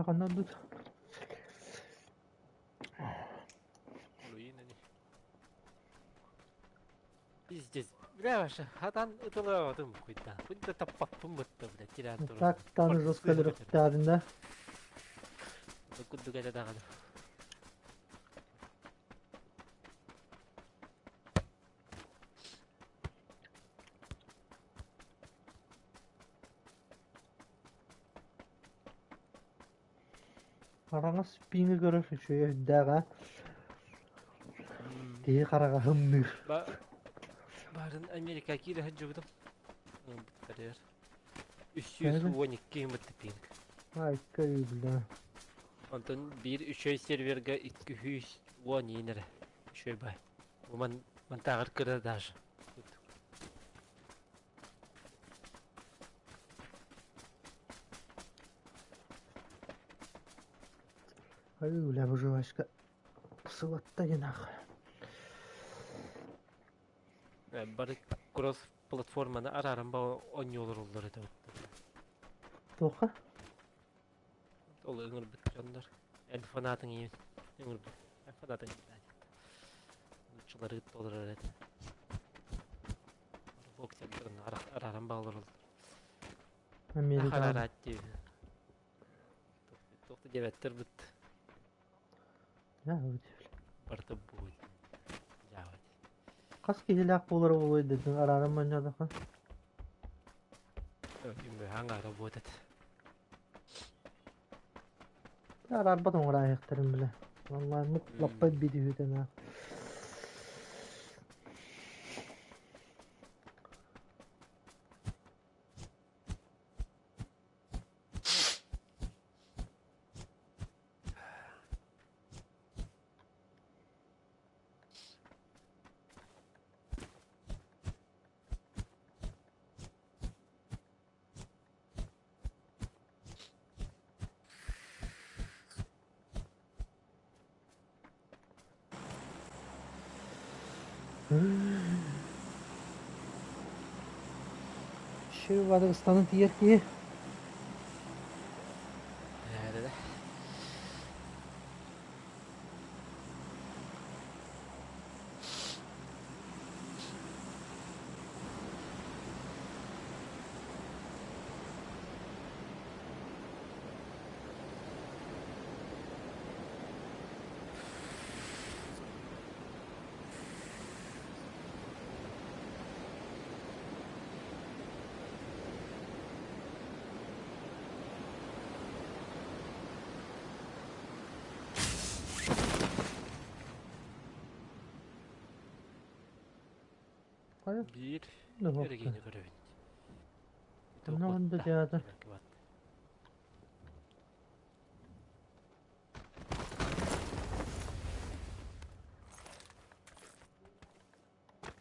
Ханна ордут? Руина не. Пиздец. Бля, вообще, хатан ытылаабатым куйда. Куйда таппаппын бытта, бля, тирэн турар. Так, таны жестко өлөрүөхтээбин да. Курдук этэ даҕаны. Араҥас пиҥи көрөр үчүгэй үрдээх аа. Киһи хараҕа һымныыр. Барын Америка киирэ сылдьыбытым. Ылбыттарыгар. 312 ымытты пинг. Айка бля. Онтон биир үчүгэй серверга 210 иин эрэ. Үчүгэй бай. Бу ман мантааҕар кыра даже. Ай, бля, выживашка сылатта генах. Бары кросс платформаны арааран ба оонньуулар этэ. Туохха? Ол ыҥырбыт дьоннор. Эн фанатың иин ыҥырбыт. Эн фанатың Нуччалары толорор этэ. Боксердарын арааран баалар Американ. Арараат дии. Туох да диэбэттэр быт. Барыта буут. Дьаабат. Хас киһилээх буолара буолуой дедин арааран манньадаха. Үмүһаҥ работать. Араарбат оҥораайыахтарын билэ. Онлайнмыт лаппай бидүһүтэн Шивадырстанын тиийэр киһи. Nerede? Хайа? Биир Да эрэгиини көрөбүн. Онно да театр.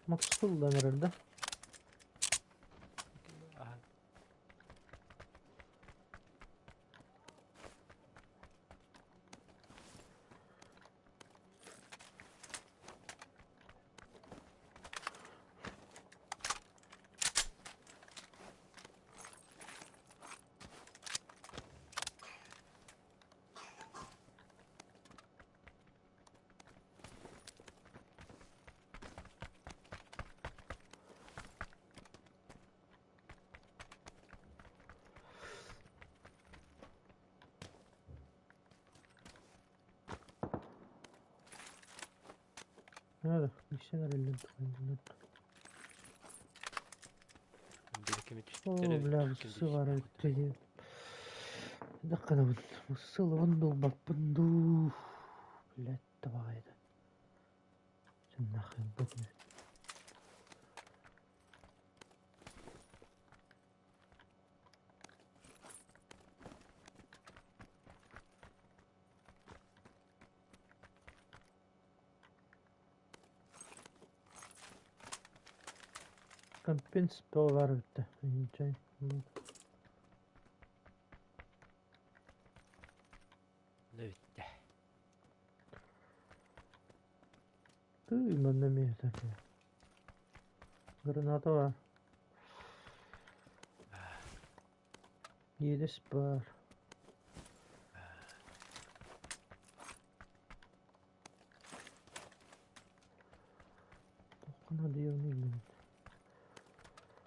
Мотоциклдан эрэр да? Nerede? Bilgisayar elden Оо, бля, сыгара үттэ Дакканабын, сылыбын булбаппын дуу. Блядь, табаҕайда. Нахрен бутны. Компенс бар бүттэ. Ne bitti. Тыы, манна эмиэ Граната бар. Иэдэс бар. Надоел блин.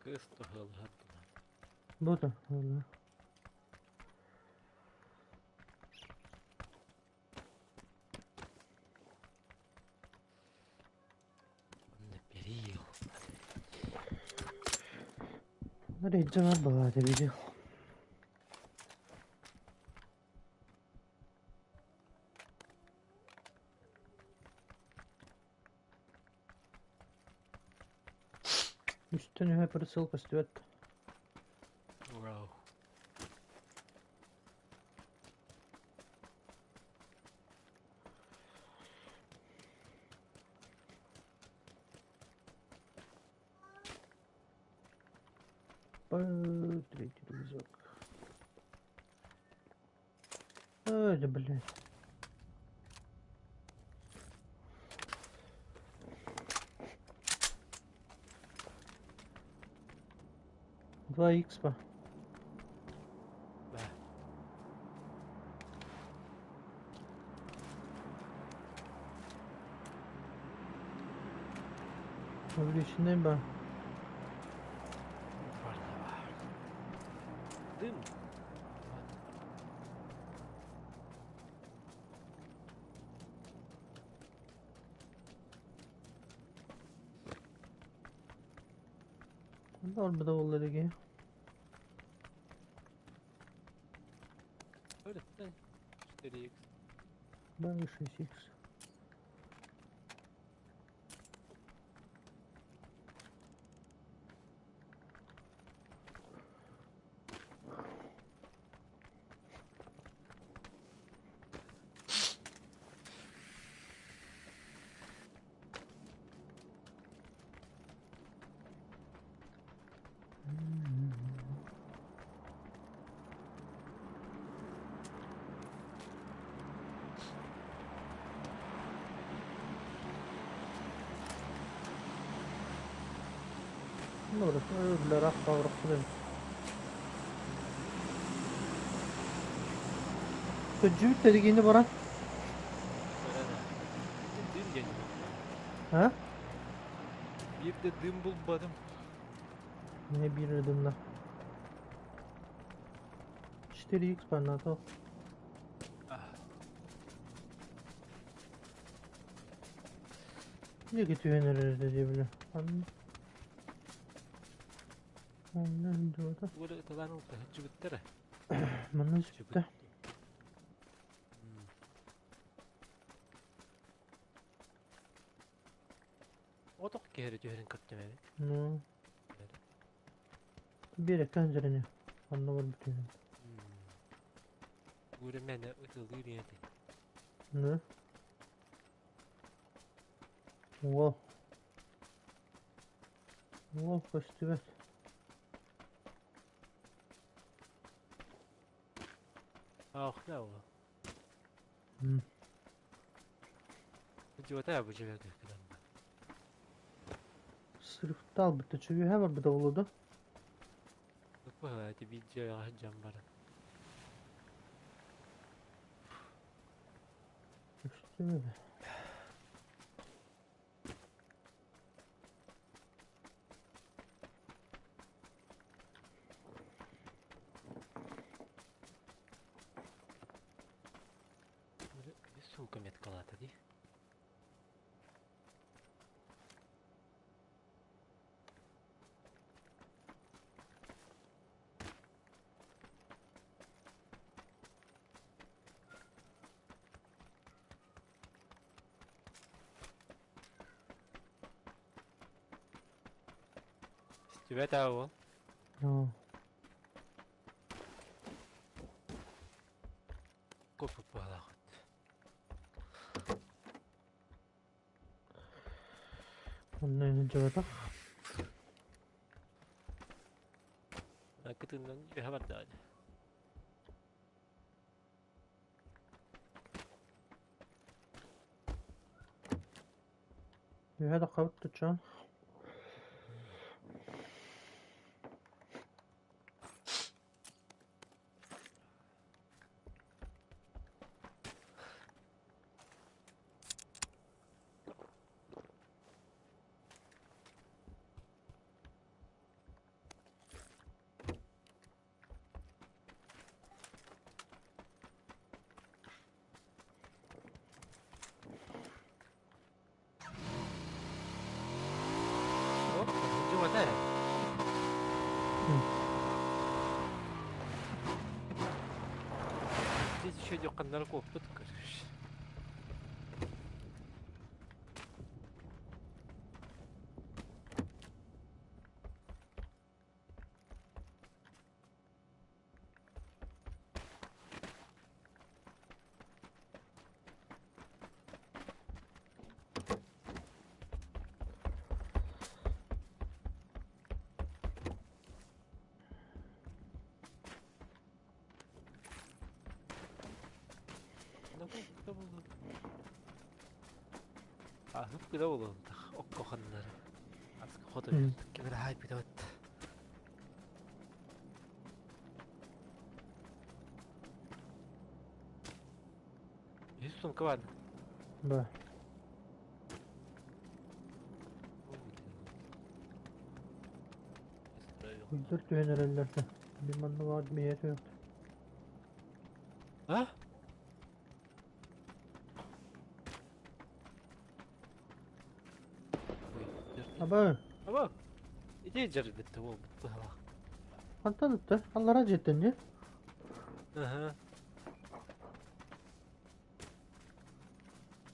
Кыыс туһалаһар тунан. Бута, ладно. Онно перил. Рейджер была, ты видел. Үстэн үһэ прицел көстүбэт. Wow. Третий рюкзак. Ой, да блядь. Два икспа. Да. Увеличенный ба. Дым. Orada olları Öğretmen. 4x. Да, 6х. Нурах таврахлын. Көдьүүт тэригини баран. Дым диэн. А? Биир да дым булбатым. Не биир дымна. 4х понятно. Не кетүүнер диэбилэ. Онно дуота. Ура талан ылта Манна сүттэ. Отох киһи түһэрин көрдүм эбит. Ну. Биир эккэн дьэрини. Онно бар бүтүнэн. Ура мэне ытылыы биэти. Ну. Уол. Уол көстүбэт. Ах, да ол. Жуата бу жебе кыдан. Сырыктал битте чүгү бар бит олуду. Бу эти видео жам бар. Көстүбэт. Сука меткалата ди. Стюбет ол. Ну. Көпүк балагыт. Онно жабата. Кытындан үһә бар. Үһэ да кабыт тучан. Үчүгэй ханнары куоппут көрүш. Аһып кыра буолуохтаах окко ханнары. Аска хоту кибер хайпит. Үс сумка бар. Да. Уйдар түһэн эрэллэр да. Мин манна баар миэхэ түһүөхтэ. А? Аба. Аба. Иди жарбытты ол быһалаах. Хантан ытта? Аллара дьиэттэн дии. Аха.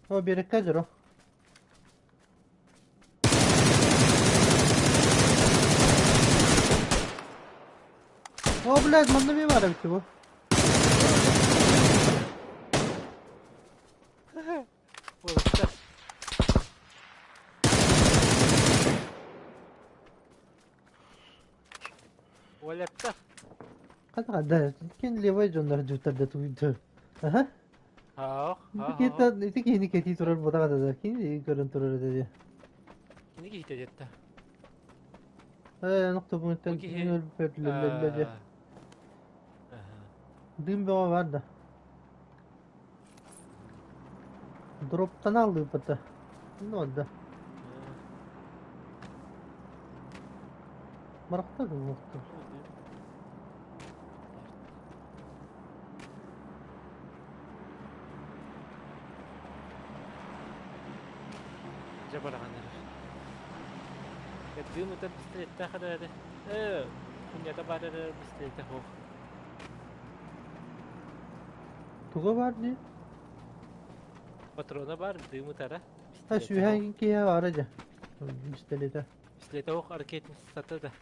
О, биэрэккэ дьоро. О, блядь, манна эмиэ баар эбит бу. Уолаттар. Уолаттар. Хата кин левой дьоннор дьуттар да туйду. Аха. Аах. Ити ити киһини кэтии турар буотаҕа да кини көрөн турар этэ дии. Кини киһитэ диэтэ. Ээ, нохтобунуттан Бу киһи өлбөтүлэллэр дии. Дым бөҕө бар да. Дроптан аллыыппата. Ну да. Барахта булуохтар. Дьэ бараҕан эрэр. Дым ытар пистолеттээх эрээри. Ээ, күннэтэ баар эрэр пистолетэ суох. Туга баар дии? Патрона баар, дым ытара. Ha Пистолетэ суох. сүүһээн киһи баара дьэ. Пистолета. Пистолетэ суох ракетницата да.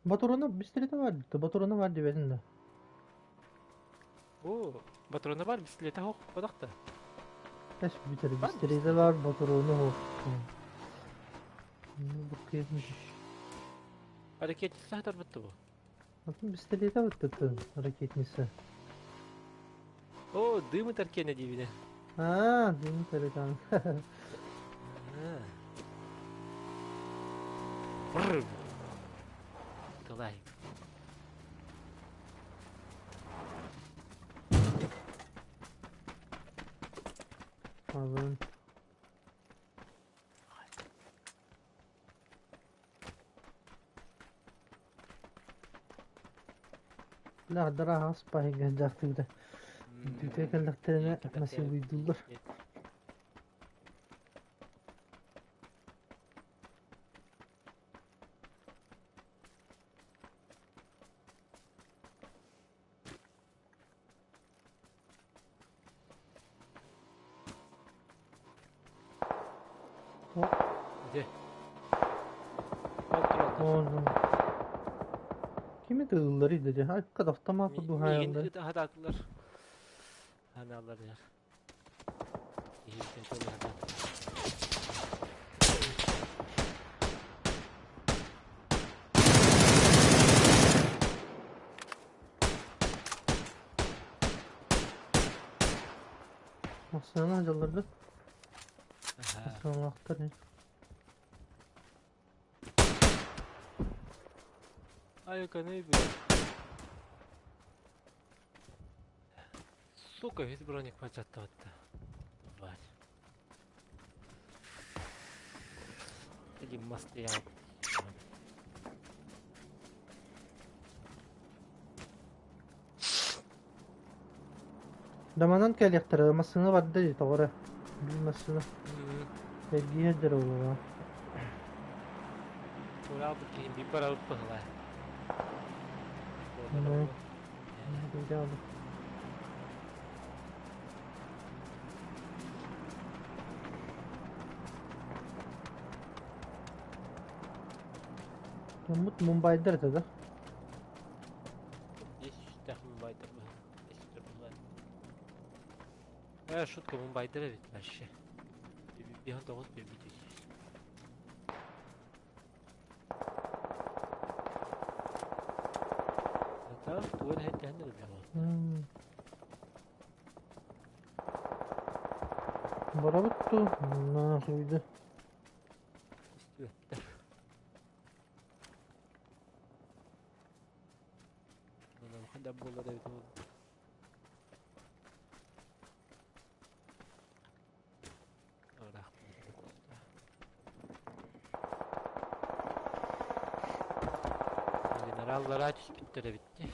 Батурона пистолета бар дии. Батурона бар диэбэтин да. О, патрона бар, пистолетэ суох, бодохто. Эс бүтэр Бар пистолета бар, батурону суох. Ну, бу киһи. Ракетница хатарбытты бу. Атын пистолета быттыттын ракетница. О, дым ытар киэнэ диибинэ. Аа, дым ытар Бррр. Тылай. Алын. Бля, дара аспайга жактыгда. Дүтэ кэллэхтэринэ насилуйдуллар. О, Где? Ол ону. Кими тыыллар идэдэ? Hakikaten автомат Миигин дуһаайаллар. хатаатылар. Ханаалар яр. Иһирдэ тылларда. Массыына дьалларда. Аха. Массыналаахтар. Ай, каны бля. Сука, весь броник бачаттабатта. Тварь. Иди мастоял. Да манан кэлиэхтэрэ, массыына барда дии тоҕо эрэ. Биир массыына эргийэр дьэ буолуо. Туораабыт киһи биир барабыт быһылаа. Ну, Муммут Мумбайдар этэ да? Есть Мумбайдар быһылаа. Шутка Мумбайдар эбит вообще. 9 1 Тугу эһэттэһэн да билэҕин. Барабыт дуу? Нахуйда. Истибэттэр. Хайда буолар эбит ол. Ыраах Генераллара түспүттэр эбит дии.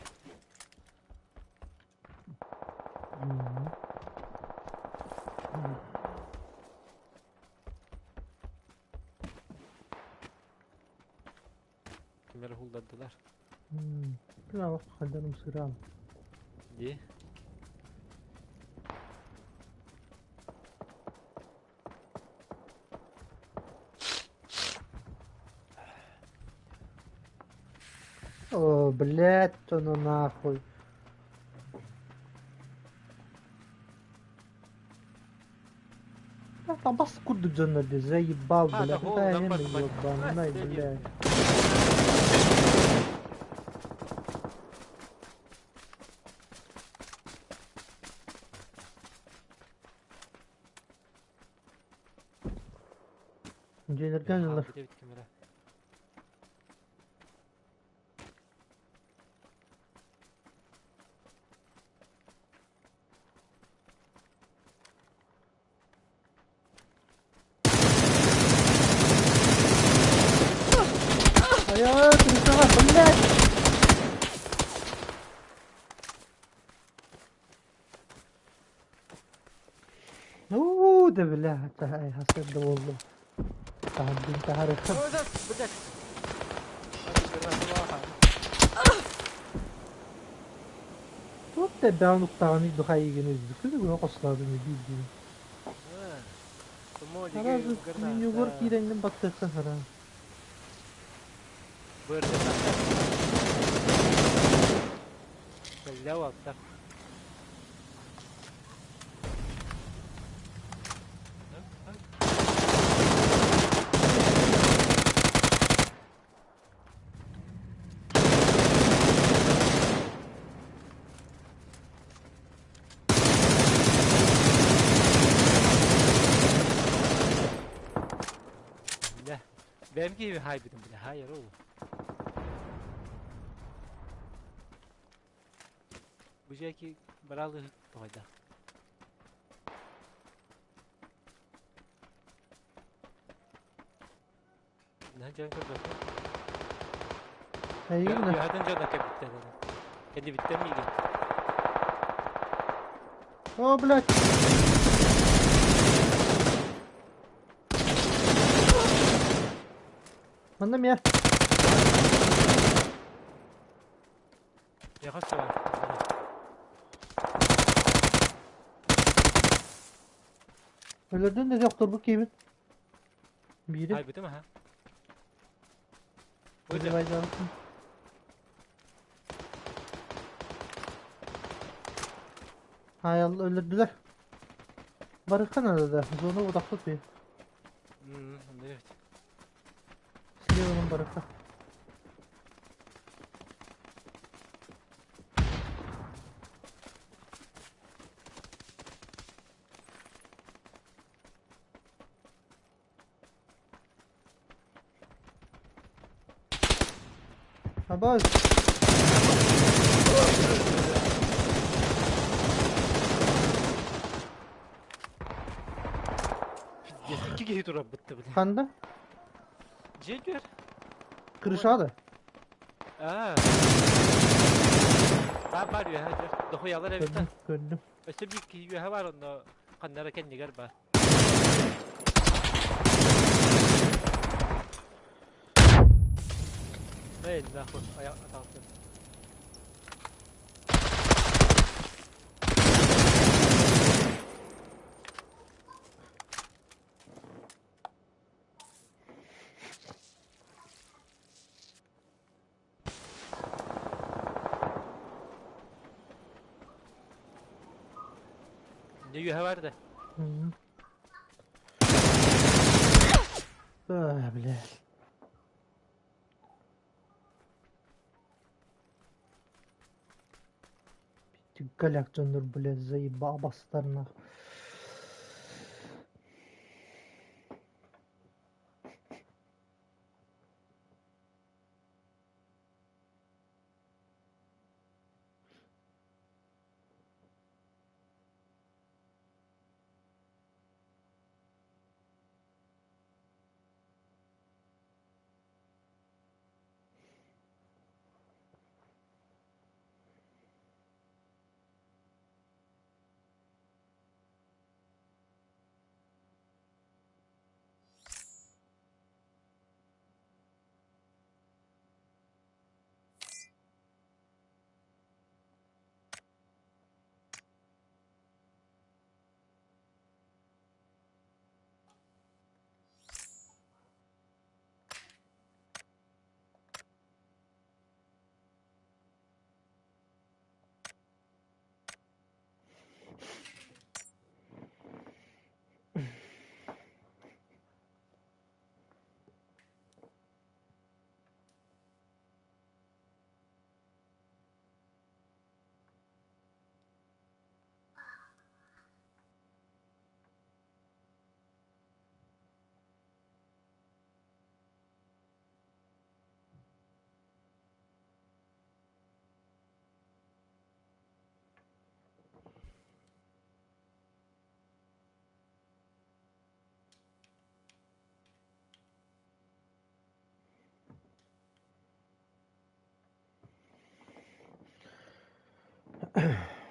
Кимнэр уһуллардылар? Хайдарым сыраан. Дии. О, блядь, ну нахуй. Табас курдук дьоннор дии, заебал, блядь, ебаный, блядь. Дьиэлэргэ дьоннор. Айа, крысаға, блядь! Ну, да, блядь, ай, хасыр да болду. Таһырдын таһарыхым. Блядь. Тут да бээн уктаҕын духайыгын өздүкү хослаадын биирдин. Аразы менюгор киирэҥҥин баттыахха сараа. Кэллэ Бэм киһи хайбытым бile хайыр ол. Бу жеки баралы тоҕойда. Наһаа дьон көрбөккө. Эйигин Яһатын дьон кэбиттэр. Кэлибиттэр миигин. О, блядь! Манна мия. Яха сыар. Өлөрдүн да охторбут киһибит. Биири. Хайбытым аха. Давай. Hayal öldürdüler. Барыхха надо да. Зона утахпыт би. Evet. Сливаның барыхха. Абаз. Икки киһи турар бытты бile. Ханда? Дьиэ Крыша да. Аа. Бар бар ya. Дохуялар эбит. Көрдүм, көрдүм. Өссө биир киһи үөһэ баар онно ханна эрэ кэннигэр баар. Эй, нахуй, атаҕыттан. Дьэ үөһэ бар да. А, блядь. Голяк дьоннор, блядь, заебал бастарнах.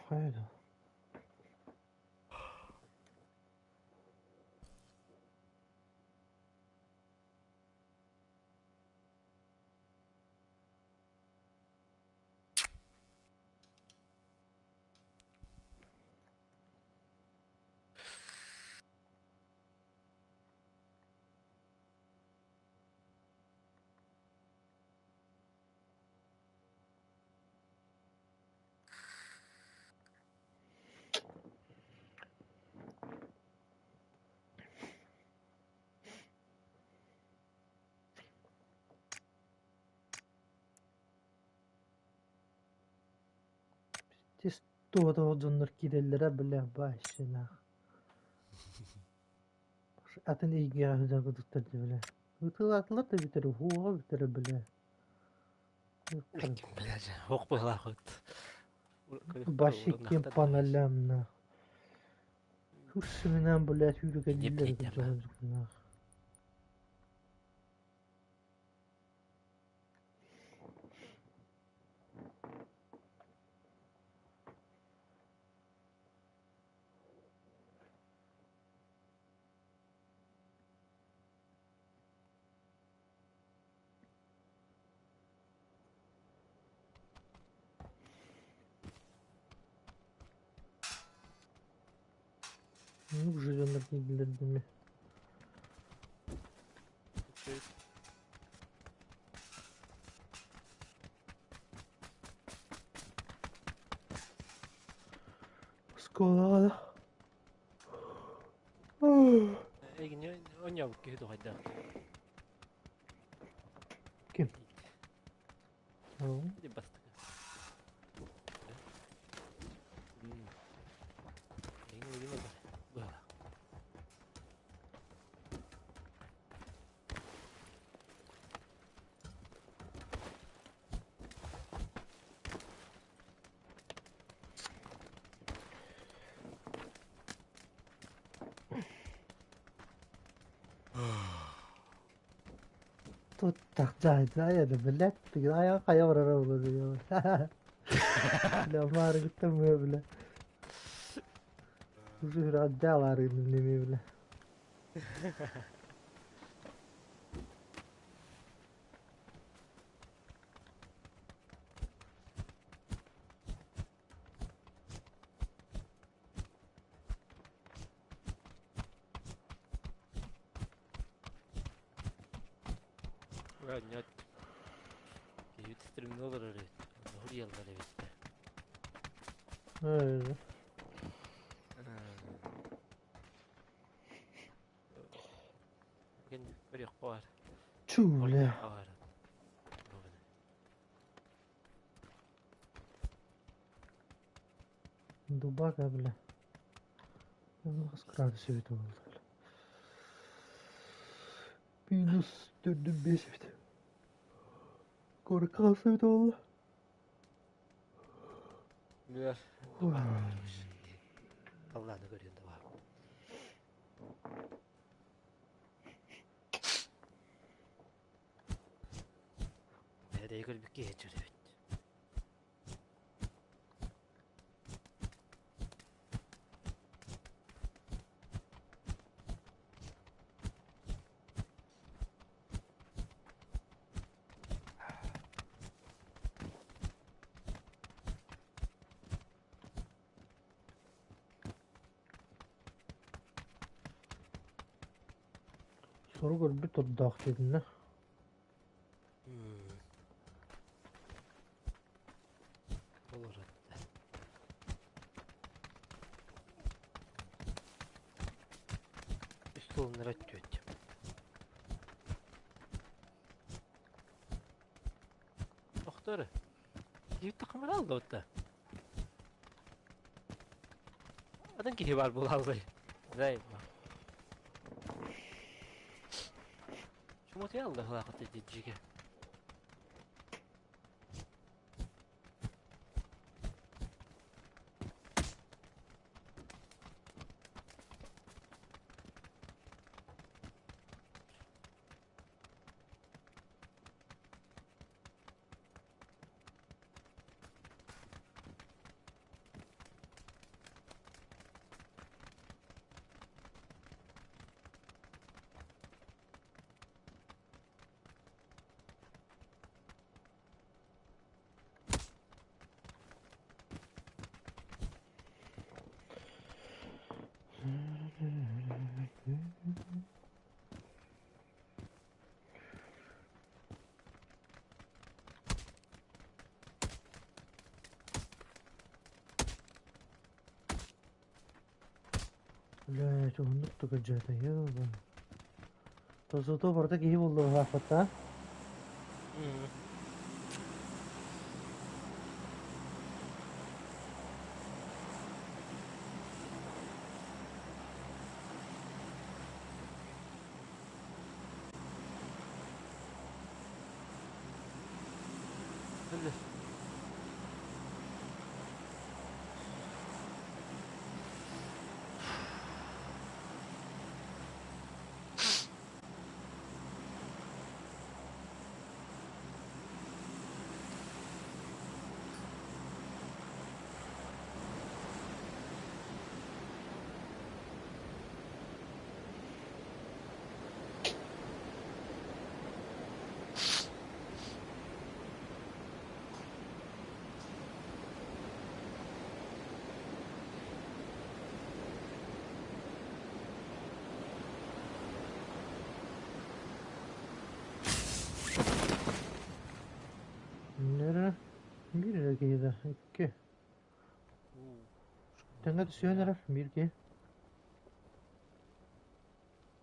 Хайа да. Туох дьоннор киирэллэрэ бля вообще нах. Атын эйгэҕэ сылдьар курдуктар дии бля. Ытыалаатылар да бүтэр, уһуоҕа бүтэрэ бля. Блядь, ох быһалаах Вообще кем по нолям нах. Хурсымынан блядь сүүрүкэлииллэр нах. Ну, уже дьоннор киирдилэр дими. Оскуолаҕа Эйигин оонньообут киһи тухайдаах. Ким? Бастакы. Туттахтаайа да билэт айа хайа барара буолуо. Бля, маарыгыттан бля. Отдел арыйдым бile. Нет. Киһи стримҥэ олорор эбит. Онно эбит. Öyle. Ген көрүөх бар. Чу, бля. Бар. Дубака, бля. Градус эбит буолла. Минус 4,5 эбит. Корка эбит буолла. Бля. Алланы көрүөн да бар. Nereye көрбүк киһи эбит. Soru көрбүт турдаах дединне. Olur hatta. Үс олунара түөт. Тохтор. Киһи камера алды отта. Адан киһи бар булалды. Зай. Шумоты алды хлақыты диджиге. Бля, чугундук тугажата я. Тосото барда киһи булду хафата. Öyle. Nere? Bir эрэ киһи икки. Тэҥҥэ түсүөн эрэр биир киһи.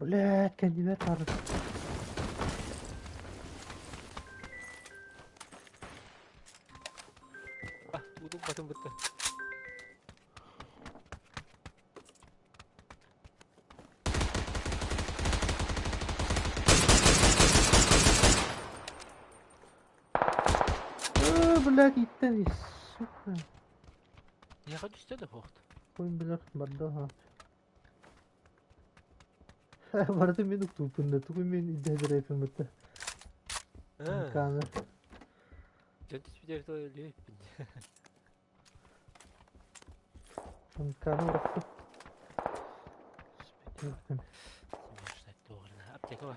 Блядь, кэннибэр хары. Ah, удум батым бытты. Э, блядь, иттен сука. Я хочу түсті хохт. Қойын билер барда ха. Барда мен уктупунда, тугу мен идәдер бітті. Каны. Жөн түспүдер лөйппин. Каны ұрықты. Аптека бар.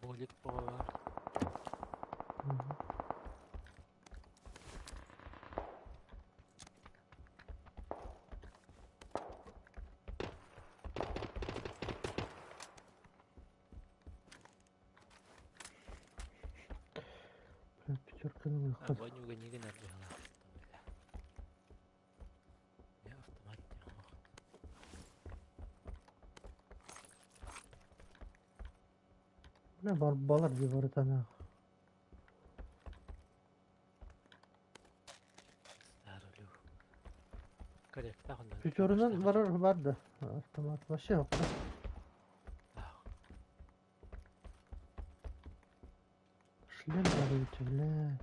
Болик бар. Пятерканы выход. Вонюга не гына быһалаах. Автомат Бля, балар дии барытана. Пятерынан барар бар да. Автомат вообще yok. Шлем даруете, бля.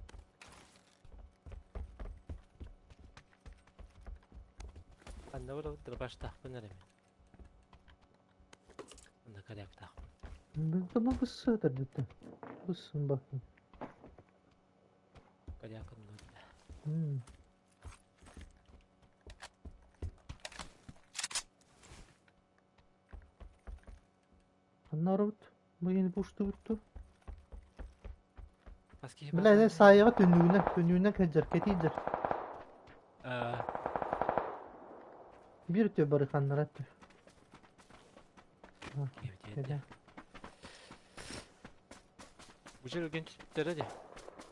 Анна бар дробаштаахпын эрэ мин. Онно корректаахпын. Ben tamam bıssıdır dedi. Bıssın bakın. Корякын Hmm. Ханна арабыт? Бу yeni бушту бутту. Бля, не саайга түннүгүнэн, түннүгүнэн кэджер, кэтиидер. Бир өтө бары ханнара өттө. Кэлэ. Бу жер өлген түспүттэрэ дии.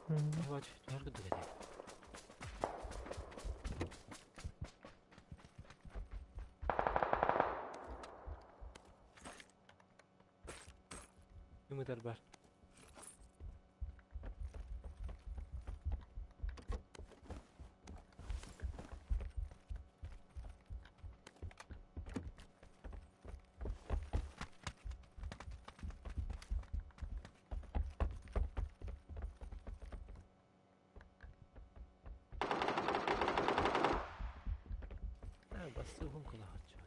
Түһэр курдук этэ. Ымытар бар. Бассыгым кылаҕаччы.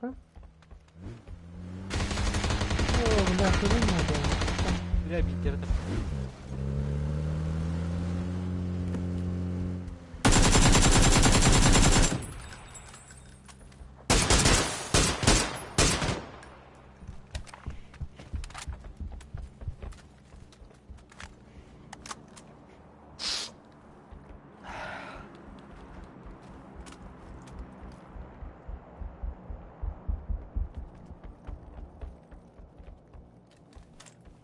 О, бля, көрүн надо. Бля, биттер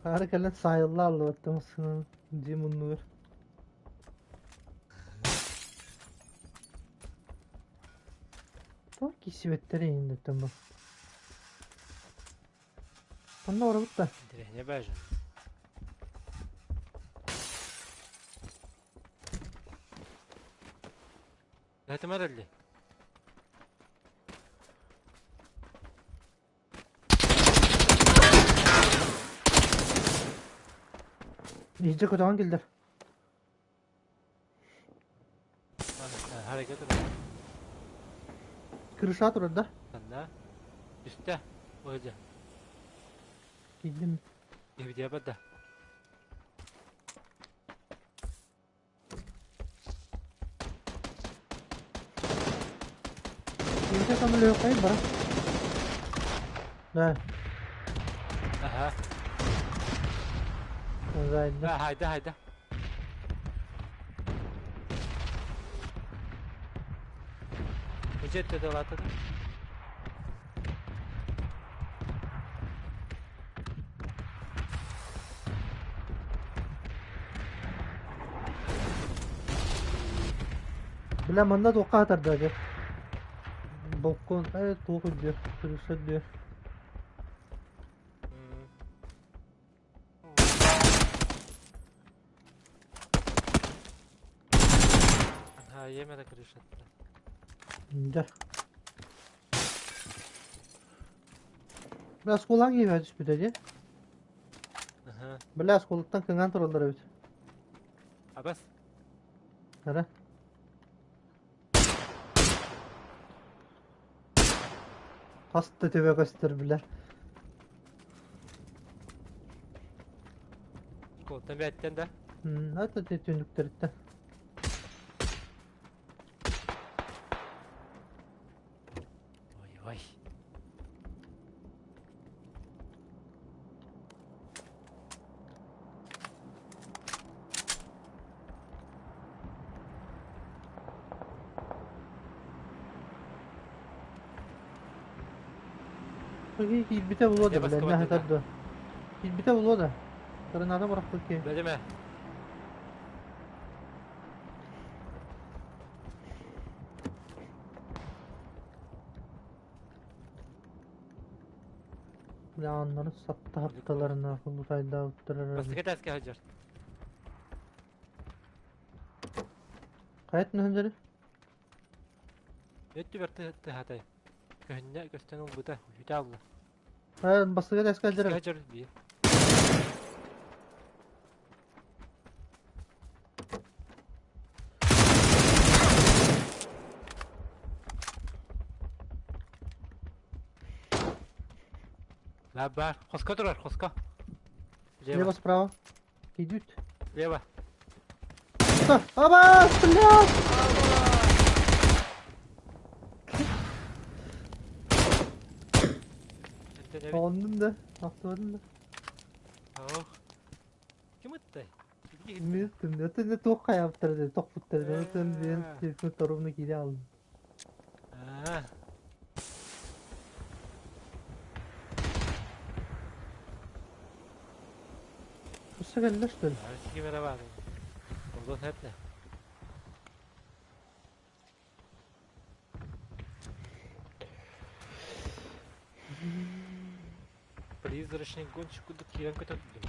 Хары кэлэн саайылла аллыбаттым дии муннугар. Тоох киссибэттэр иһиннэттэн бу. Онно барабыт да. Интэриэһинэй баажан. Этим эрэлли. Иһдьэ көтөҕөн кэллэр. Hareket edin. Крыша турар да? Ханна? Түстэ. Оһдьа. Киирдим. Киһибитигэр барда. Киһитэ көмөлөһүөххэйин бара. Да. Аха. Зайда. Хайда, хайда. Бюджет тедалатыда. Бля, манна туохха хатарда дьэ. Балкон, туох үрдүө, крыша үрдүө. Ага, емere крышатта. Дьэ. Бля, оскуолаҕа киирэ түспүтэ дии. Аха. Бля, оскуолаттан кыҥаан тураллар эбит. Абас. Эрэ. Хас да төбө көстөр бля. Оскуолаттан бэттэн да? Это түннүктэриттэн. Ой-ой. Киирбитэ буолуо да Эмиэ бля, баска не бардыҥ хатар да. Киирбитэ буолуо да. Граната бырахпыт киһи. Бэлэмэ. Бля, аннары сапта-хапталарына хулутайдаабыттар Бастакы этээскэ сылдьар. Хайат нөһүндери? Өттүбэр тыһатай. Көһүннэ көстөн ылбыта, үтэ алла. Бастакы этээскэ сылдьар. Сылдьар бии. Баар, баар. Хоско турар, хоско. Лево. Лево справа. Идут. Лево. Аба, блядь! Оннун да, ахтыбадым да. Ох. Ким ыттай? Мин это туох хайаабыттар да тохпуттар да ытын диэн телефон торумна киирэ алын. Аа. Өссө кэллэ что ли? Ким эрэ баар. Олдон хэпнэ. Призрачный гонщик курдук киирэн көтөрдүм.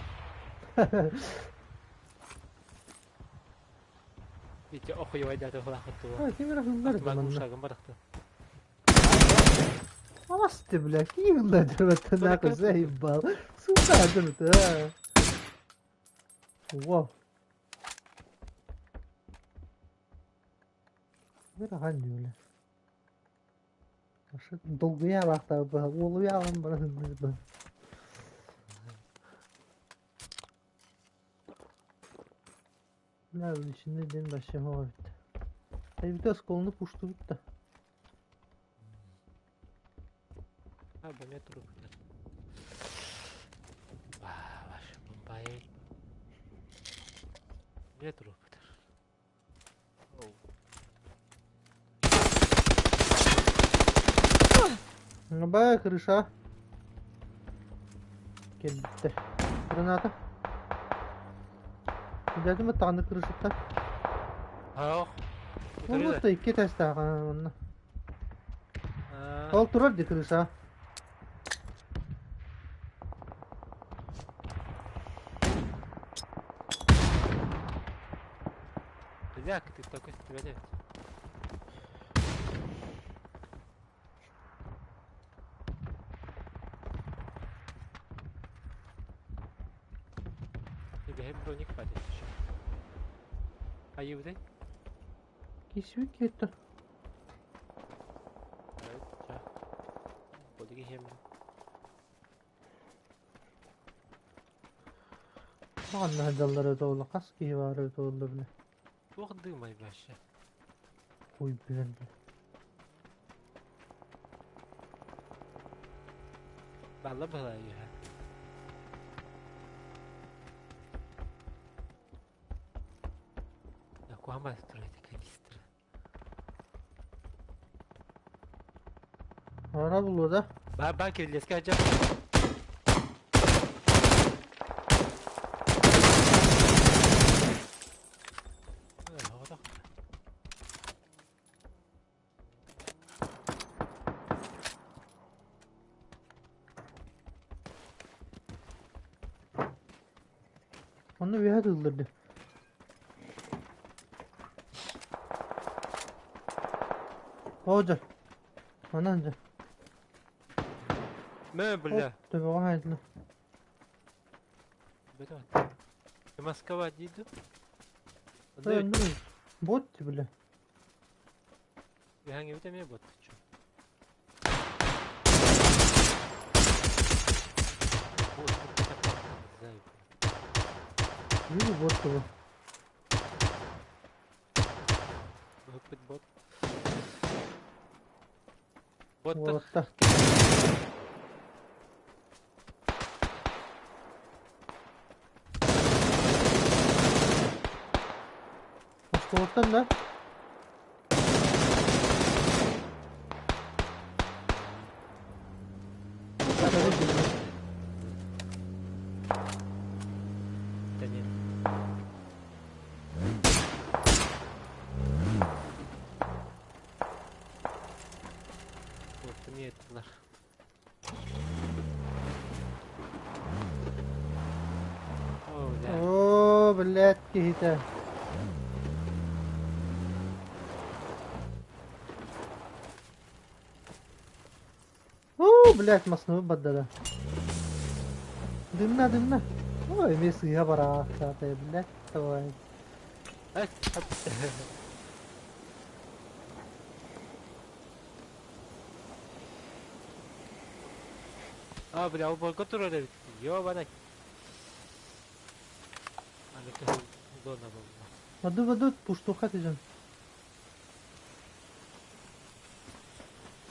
Ити охуевайдааты хулаахыттыга. А, ким эрэ хыллар да манна. Шагым барахты. Авасты, бля, ким это нахуй заебал. Сука, это а. Во. Ыарахан дии, бля. Долгуйа алаахтаабыт уолуйа алан баран Бля, ичинде диэн вообще эбит. Эбитэ осколаны пуштубут да. А, бомет трупы. Ваш бомбай. Не трупы. Бая крыша. Кэлбиттэр. Граната. Дядя таны крышаттан. Ах. Ну вот икки этээстээх онно. Ол турар ди крыша. Бля, ты такой стреляет. Бэһэм броник падает еще. Айыбытай? Кисүү кетті. Манна сылдьаллара эбитэ буолла, хас киһи баара эбитэ буолла били. Туох дымай вообще? Хуй билэн Балла была ее. Куама строит канистра. Ара булуо да? Ба ба кирилиэскэ сылдьар. Онно үөһэ тыыллар Оо дьэ, онон дьэ. Мэ, бля. Төбөҕө хайдына. Бөтө. Москва дейді. Бот, бля. Үһәң эбит эмиэ бот. Или бот его. Быһыппыт бот. Боттар. Уолаттар. Оскуолаттан да? Оо, блядь, киһитэ. Оо, блядь, массыынабыт барда да. Дымна, дымна. Ой, эмиэ сыыһа бараахтаата, блядь, давай. А, бля, ол борго турар эбит. Ёбаный. Аны кыһыл зона буолла. Воду, воду, пуштуха түһэн.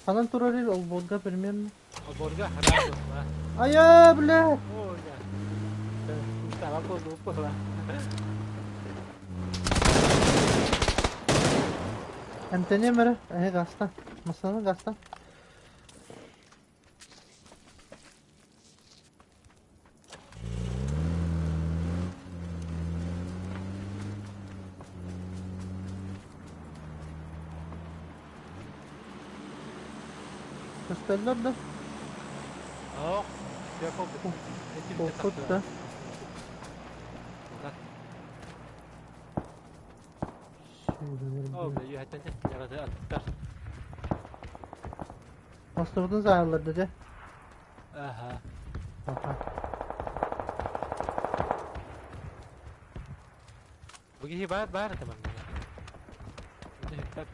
Ханан турар олбуорга примерно. Олбуорга хараа буолла. Айа, блядь! О, бля. Устава буолуох буолла. Эмтэниэм эрэ, эһи гаста. Массыына гаста. Көстөллөр да? Ох, Холкут да. О, бля, үһэттэн яраты аттар. Мастыбытын саайаллар да дьэ. Аха. Аха. Бу киһи баар баар этэ манна. Бүтэһикпэт.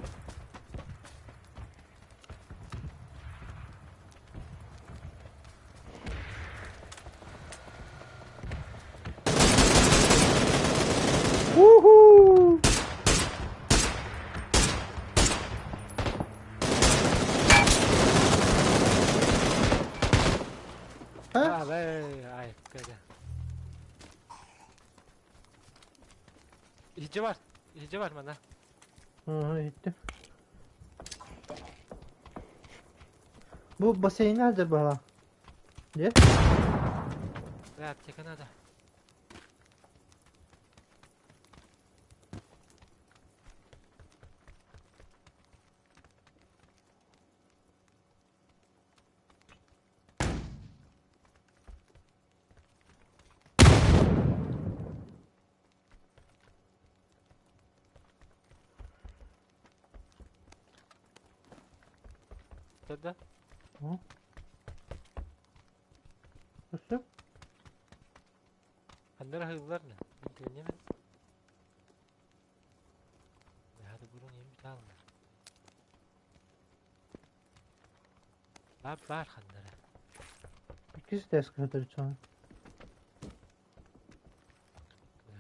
Уху! А, бэй, ай, кэгэ. Иһдьэ бар, иһдьэ бар манна. Ага, иһиттим. Бу бассейҥҥа сылдьар быһалаах. Дьэ? Бля, аптека надо. Да? Өссө? Ханнара хыллар не? Интернет. Hadi burun yemi alma. Бар бар ханнара. Иккис этээскэ сытар чаҕын.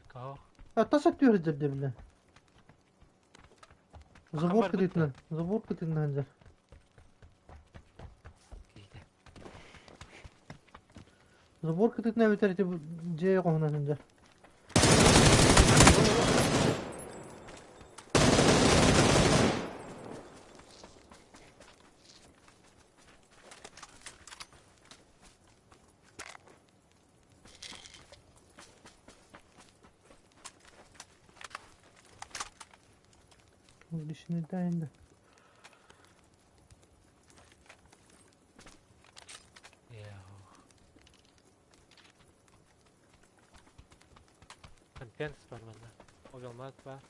Каох. А тас өттүгэр сылдьар дии бile. Забор барбыт кытыытынан, забор кытыытынан сылдьар. Киһитэ. Забор кытыытынан эбэтэр ити дьиэ хоһунан сылдьар. Dişini de indi. Конфенс бар манна. Огалмат бар.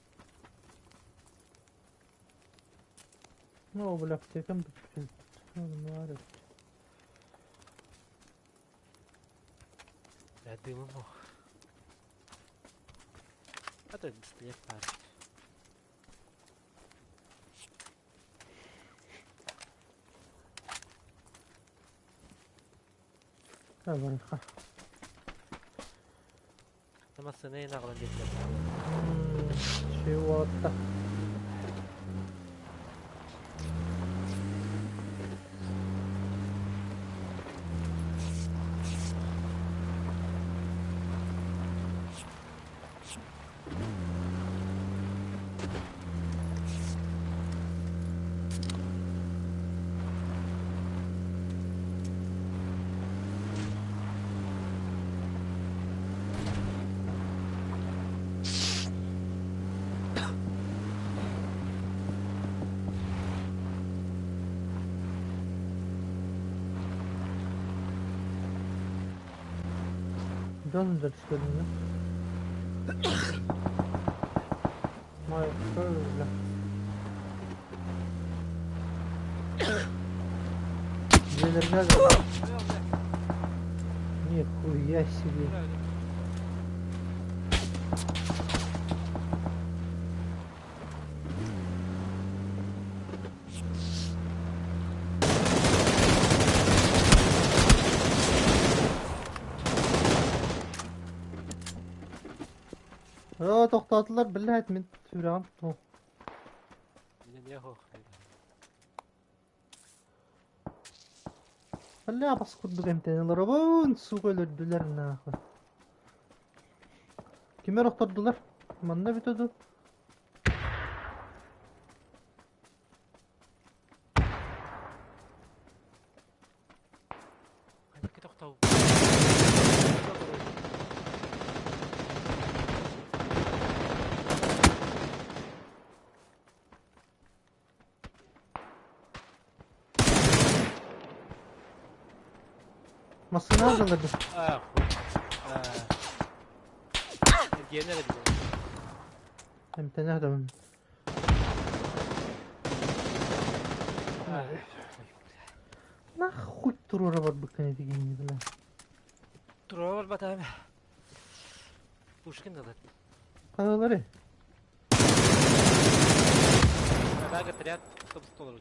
Ну, бля, аптекам бүттүн. Ну, бар. Бля, дымым ох. Это пистолет пара. Барыха. Массыына аҕалан диэтилэр. Чего-то. Дьон дьарыктанна. Майкл. Дьиэлэргэ Нихуя себе. Оо, тохтоотулар, блядь, мин сүрэҕим туох. Бля, бас курдук эмтэнэн олоробун, сука өлөрдүлэр нахуй. Кимэр охтордулар? Манна бүтэ дуу? Массыына алдылар А, хуй. Эргиэнэ эрэ билэр. Эмтэнэ сатабын. Нахуй туруора барбыккын этигиҥ бля. Туруора барбатаҕым. Пушкин ылар. Хаһыалары? Адаг отряд автобус толору.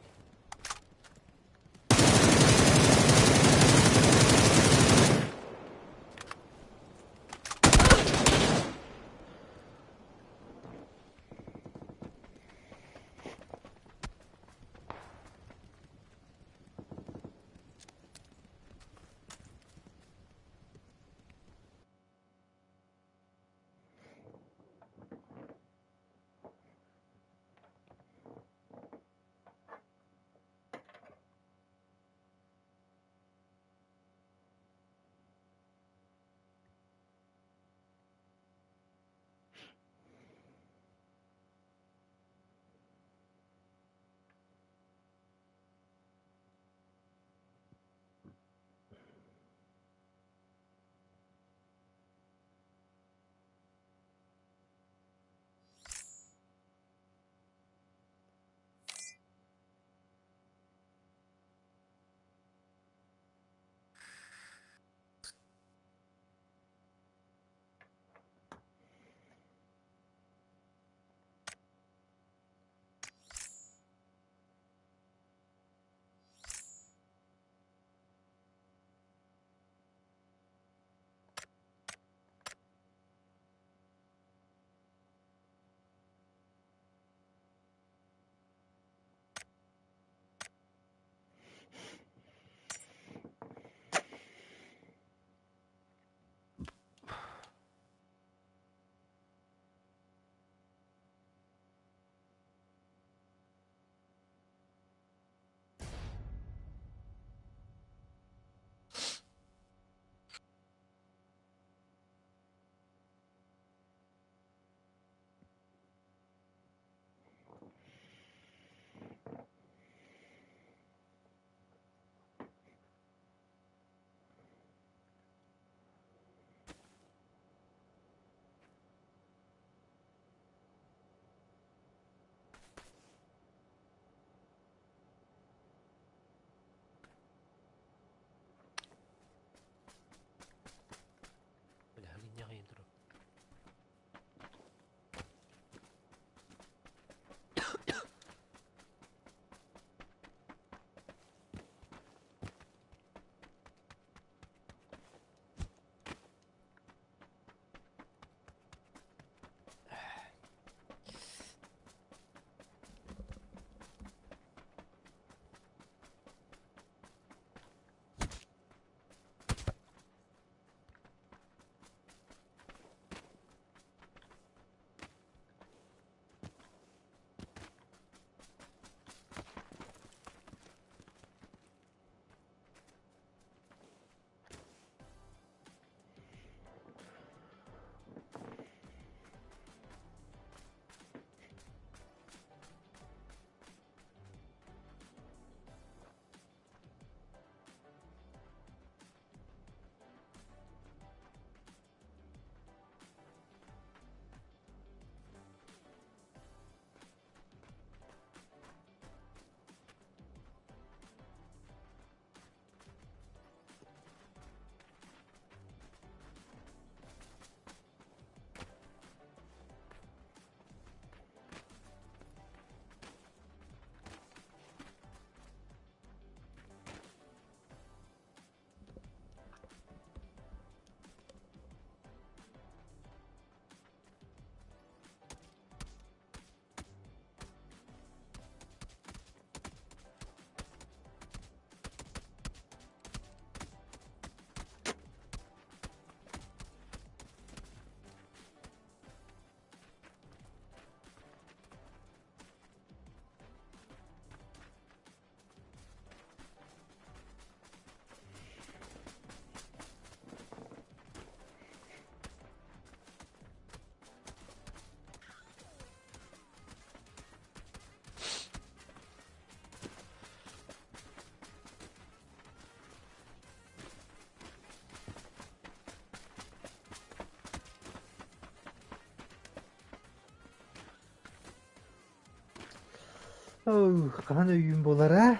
Хаһан өйүүн буолар аа?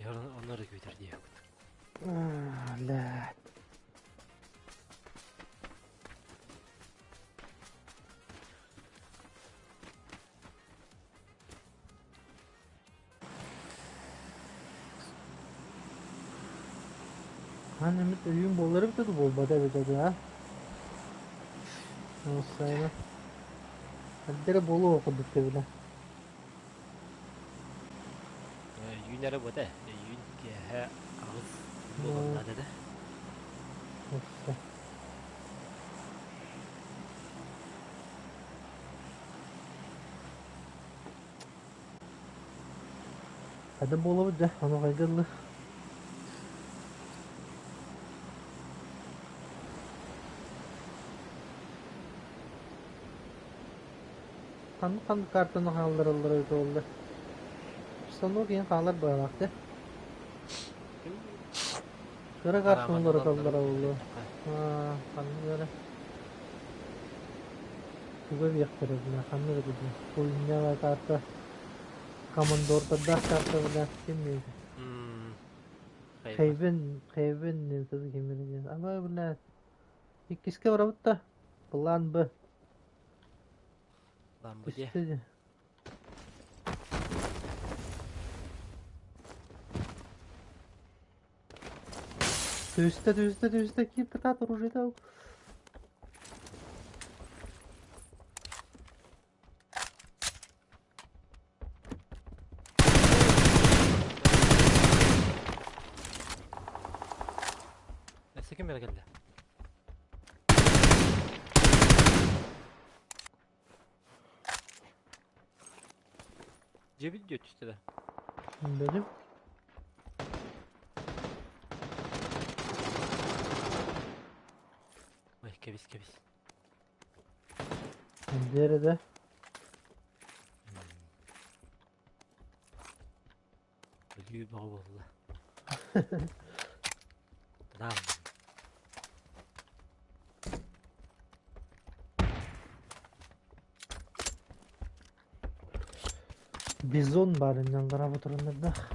Онно эрэ күүтэр диэбит. Блядь. Хаһан эмит өйүүн буолар эбитэ дуу, буолбата эбитэ дуу, аа? Уопсайынан эрдэ эрэ буолуо курдук тэбилэ. Өйүүн эрэ буота, өйүүн киэһэ 8 буолуон наада да. Өссө. Хада буолабыт дьэ, ону хайда ыллы? Ханнык-ханнык картаны хааллараллара эбитэ буолла? Станок иһин хаалар быһалаах дьэ. Кыра картаны уларыталлара буолуо. Аа, ханнык эрэ тугу эбиэхтэрэ бля, ханнык этэ дии? Хуйня карта, командордардаах карта бля, ким диэбитэ? Хейвен, Хейвен диэн тылы ким диэн. Ама бля, иккискэ барабыт да, план Б. План Б диэ. Түстэ дии. Түстэ, түстэ, түстэ, киир кытаат оружиета ыл. Өссө ким эрэ кэллэ? Дьиэбит диэ түстэ да. Бэлим. Ой, кэбис, кэбис. Диэри да. Өлүү бөҕө буолла. Тынаам. Бизон баар иннин барабыт туруннардаах.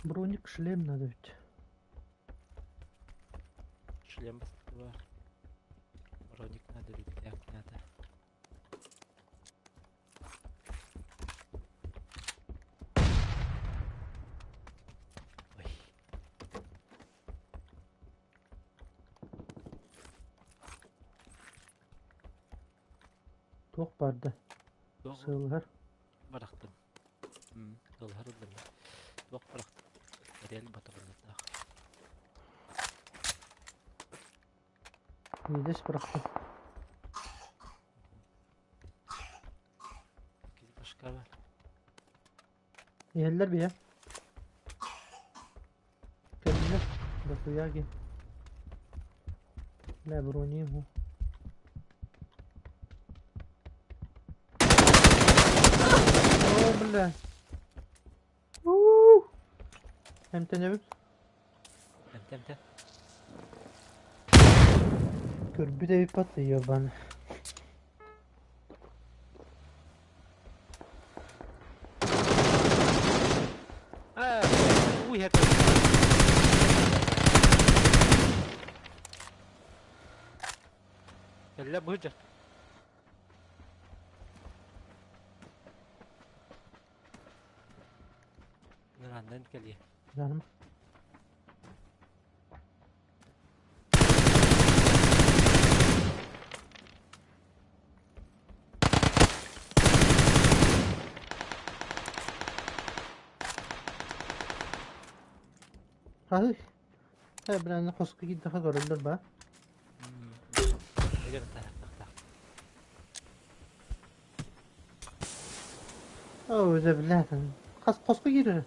Броник шлем надо ведь. Шлем бастыгы бар. Броник надо, рюкзак надо. Ой. Туох баар да? Сыалыһар. Барахтым. Сыалыһар ыллым. Туох барахтым. Эрэл батырыннардаах. Видишь, барахтым. Киһи башка бар. Иһэллэр биһэ. Кэллэ. Дохуяги. Бля, брони ему. О, бля. Уу! Эмтэнэбит. Эмтэ, эмтэ. Көрбүт эбиппат, ебан. Уу иһэр. Кэллэ быһыдьар. Ныраннан кэлиэ. Жаным. Хаһый? Э, бля, хоско киирдэххэ көрөллөр ба? Оо, дьэ, бля, хас хоско киирэр?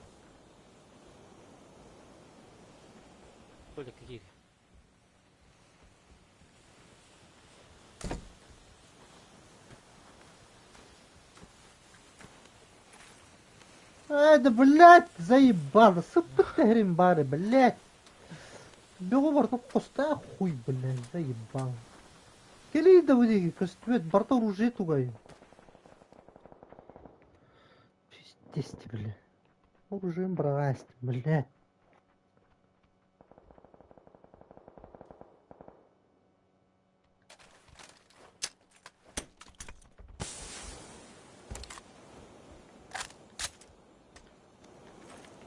Коля киир. Э, да, блядь, заебало, сыппыт тэһэрин баары, блядь. Бөҕө барыта хостаах хуй, блядь, заебало. Кэлиий да бу диэки көстүбэт, барыта оружие тугай. Пиздец ты, бля. Оружием быраҕаастым, блядь.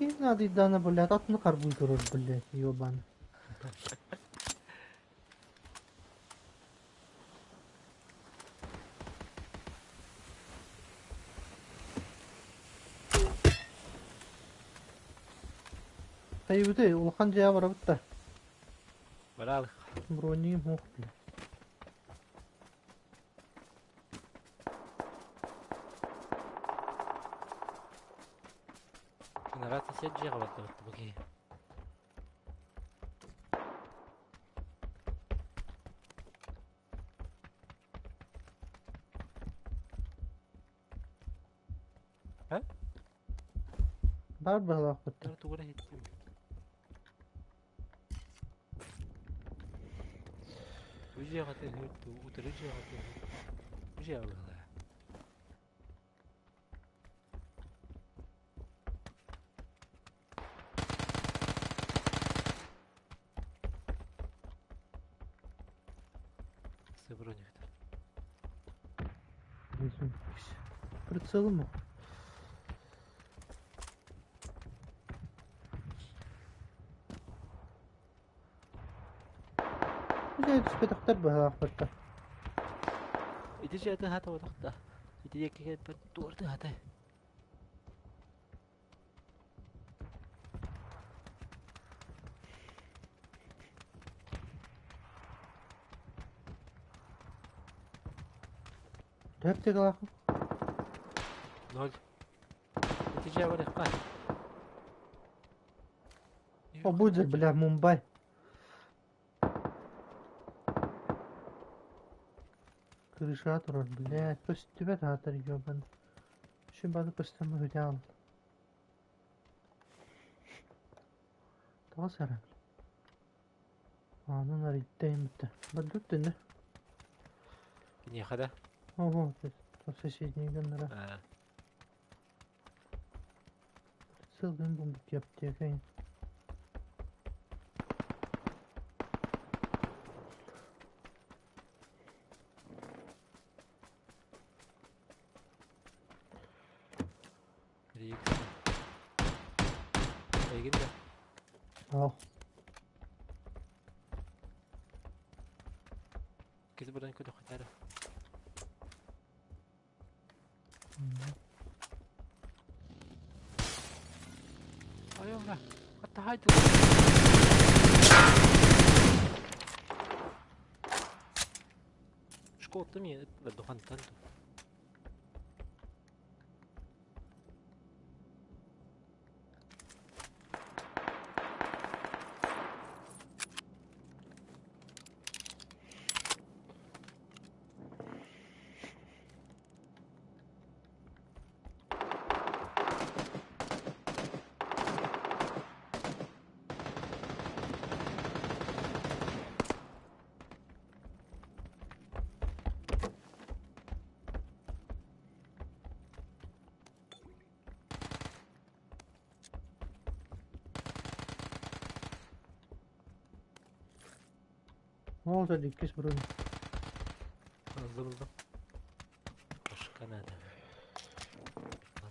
Киһи наадыйдаана, блядь, атын харбыы турар, блядь, ёбан. Хайыбыты, улахан дьиэ барабыт да. Баралык. Броньум суох, бля. Нарата сет дьиэҕэ бардыбыт бу киһи. Һэ? Баар быһалаахпыт да. Тугу эрэ иһиттим. Бу дьиэҕэ тыаһыыр дуу, утары дьиэҕэ тыаһыыр. Бу дьиэҕэ быһалаа. Броник. Прицелом. Дьэ, түспэтэхтэр быһалаахпыттар. Ити дьиэтэ хата бодохто. Ити диэки кэлбит туорты хата. Төрт тыгалаахпын. Ноль. Ити дьиэ барыахха. О, будет, бля, Мумбай. Крыша турар, блядь, көстүбэт аатар ёбан. Şu бары көстөн быһыытаан. Тоҕо саран? Аанын арыйда бүтэ. Бардыт дэнэ. Киниэхэ да? Ого, соседний гыннара. Сылгын булбут аптека. Эйигин да? Оо. Киһи баран көрүөххүнэ эрэ. Айылла, хатта Школта ми духантан. Ол да иккис бұрын. Ыллым ыллым. Башка надо.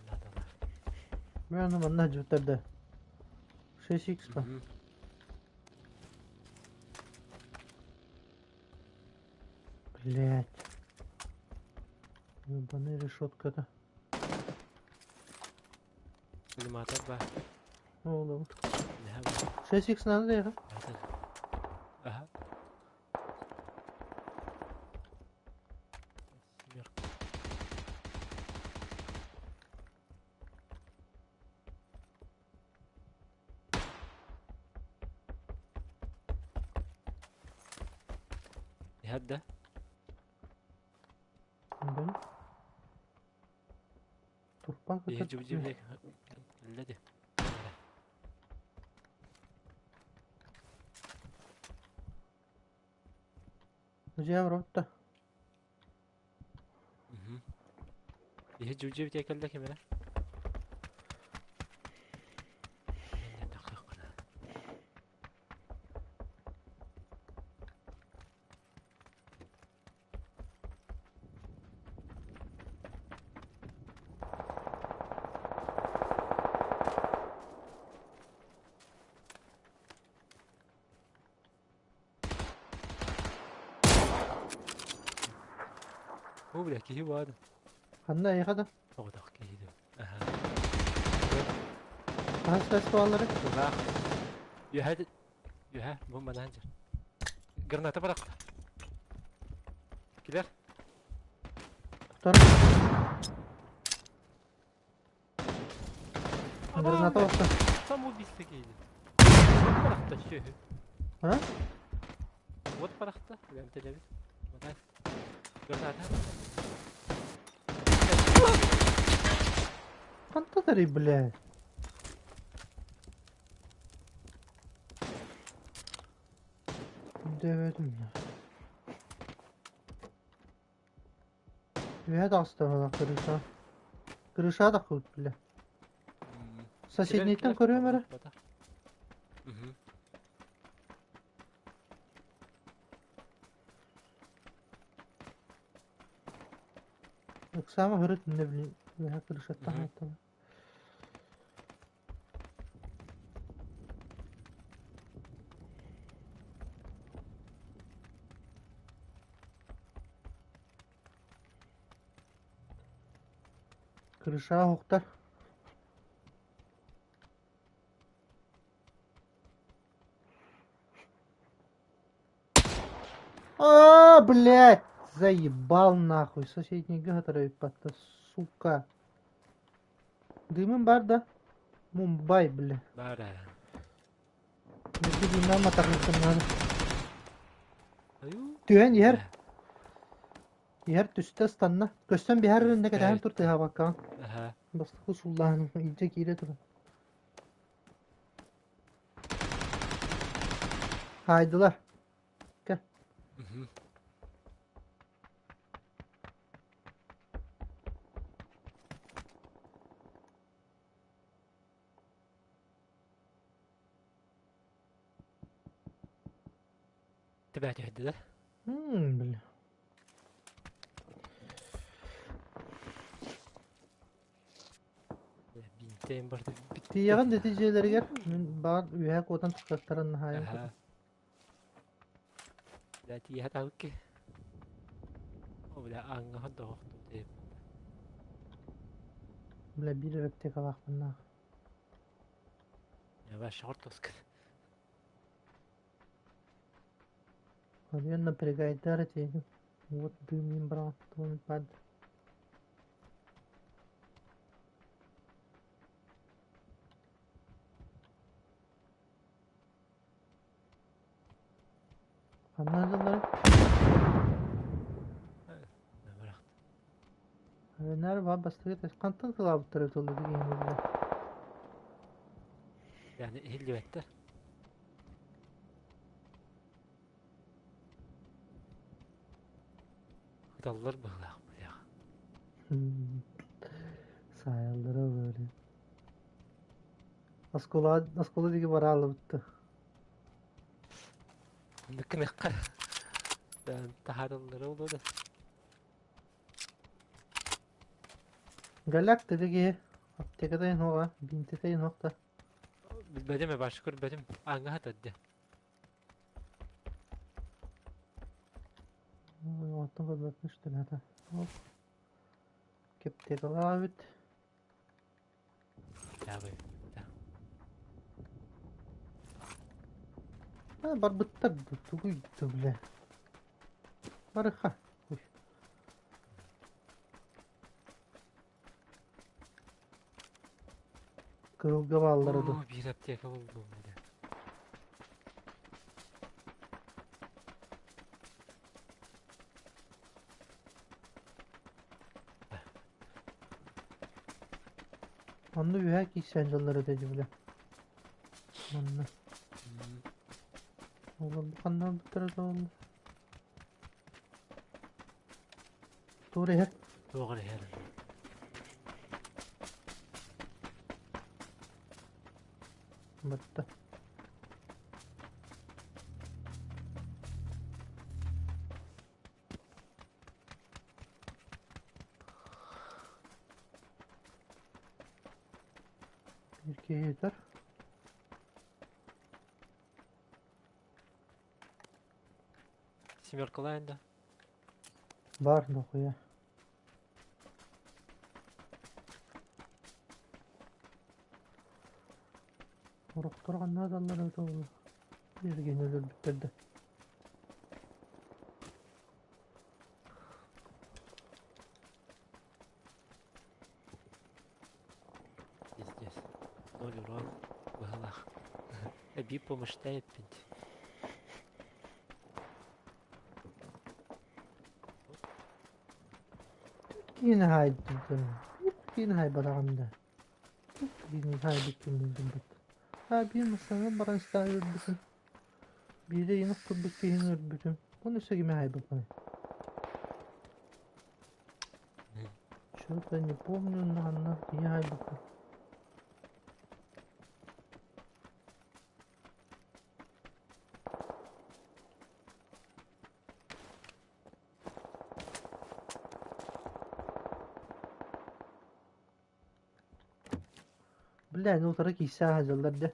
Надо. Мен манна жуттарда. 6x па. Блять. Ебаная решетка-то. Иллюминатор ба. Ол 6x надо да? Ага. هدا Турпан جيب جيب لك الذي Дьэ, робта. Иһи дьүдьү кэллэ ким эрэ. Бу бля киһи баар. Ханна эйиэхэ да? Соҕотох киһи дуу. Аха. Хаһыс фестиваллары? Тулаах. Үөһэ үөһэ бу манаан дьэр. Граната бырах. Килер. Тутар. Граната охто. Самоубийство киһи. Вот барахта сүөһү. А? Вот барахта. Лентелебит. Манаан. Граната. Хантатарый, блядь? Дэбэтим. Үөһэ таҕыста крыша. Крыша таххыбыт бile. Соседнийтан көрүөм эрэ. Ыксаама хөрүт инне блин. Үөһэ крышаттан хааттана. Крыша оһохтор. А, блядь, заебал нахуй. Соседнийга хатарайппатта, сука. Дымым бар да? Мумбай, бля. Бар ээ. Мэлдьи дыымнаан матарыахтан Түһэн иһэр. Иһэр түстэ ыстанна. Көстөн биһэр эрэннэ кэтэһэн тур тыаһаабаккаҕын. Аха. Бастакы сууллааһын илдьэ киирэ турар. Хаайдылар. Кэл. Тебя түһэрдэ да? Бля. Биинтэйин барда Тиийэҕин ити дьиэлэригэр мин баҕар үөһэ куотан тахсыахтарын наһаайан Аха. Бля тиийэ таһыкки. О бля ааҥҥа доҕохтуу диэм. Бля биир эрэ аптекалаахпын Я вообще ортоскын. Хойун напрягайдар этиэгин. Вот дым брал, пад. Ханна дыллар? Наар баа бастакы хантан сылаабыттара тыллы дигиэн булла. Yani иһиллибэттэр. Ыталлар быһыылаах быһыах. Саайаллара böyle. Оскуола оскуола диги бараалыбытты. Оннуккунахха таһаараллара буолуо да. Галяк диги аптеката инуга, бинтете инуакта. Билбэтим башка көрбөтүм. Ааҥҥа сытар Оттон көрбөппүн что ли это. Оп. Кептекалаабыт. Дабы. А, барбыттар тугуй бля. Барыха. Ой. Кырылга бааллара ду. Оо, биир аптека булдум бля. Онно үһэ киирсэн дьоллор этэ бля. Манна. Олор ханна ылбыттара да Тур иһэр. Туох эрэ иһэр. Батта. Биир киһи ыытар. Семеркалаан да? Бар дохуя. Сорохтор ханна аталлар эбитэ буолуо. Эргин өлөрбүттэр да. Пиздец. Ноль урон. Быһалаах. Эбии помощьтай эппит. Киин хаайдым. Киин хаайбатаҕым да. Киин хаайбыт киин А биир массыынанан баран истэҕин өлөрбүтүм. Биирдэ иин охторбут киһини өлөрбүтүм. Уонна өссө кими хаайбыппыный? Что-то не помню, ханна киһи хаайбыппын. Бля, ну утары киирсэ сылдьаллар дьэ.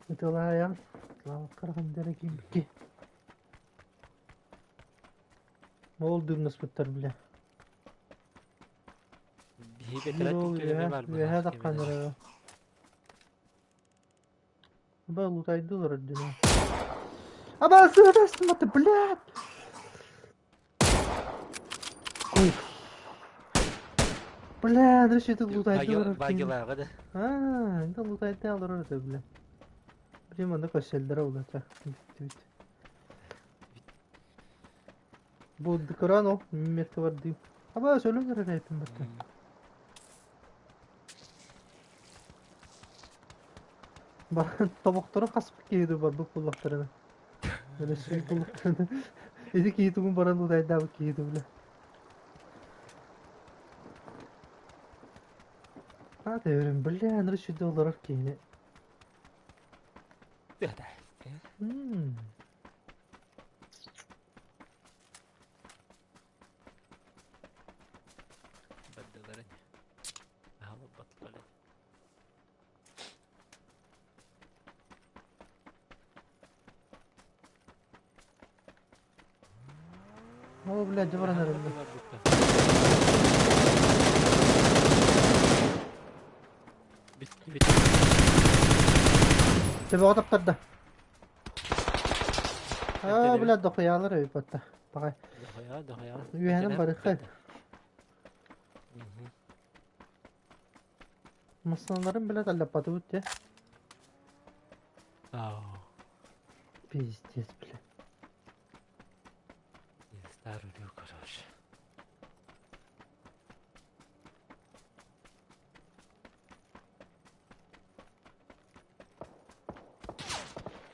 Ытылаайан, ытылаабаккар киирбикки. Ол дыымнаспыттар, бля. Биһи бэтэрээт Ол түмэ үөһэ, бар үөһэ быһалаах таххан кимэн эрэр. Ба лутайды олорор дьоно. Аба сыһытастыматы, блядь! Ой. Бля, ну что ты лутайды олорор киһи. Багилааҕы да. А, это лутайды олорор это, бля. Блин, манна көсөллөрө улата. Бүттүбүт. Бу дыкыран ол метка бар дии. Аба сөлөн эрэр эппин батта. Баран тобохторун хаспыт киһи барбыт буллахтарына. Өлөссүй буллахтарына. Ити киһи тугун баран утайдаабыт киһи бля. А тэбэрин бля аныры сүдэ олорор киһини. Мм. Бардыларын. Аһала батларын. О, блядь, дьэ баран эрэллэр. Бит бит. Төбөҕө таптарда. Аа, блядь, дохуяалар эбит батта. Пахай. Дохуя, дохуя. Үөһэнэн барыххай. Массыыналарын блядь аллаппатыбыт дии. Ау. Пиздец, блядь. Старый рулю, короче.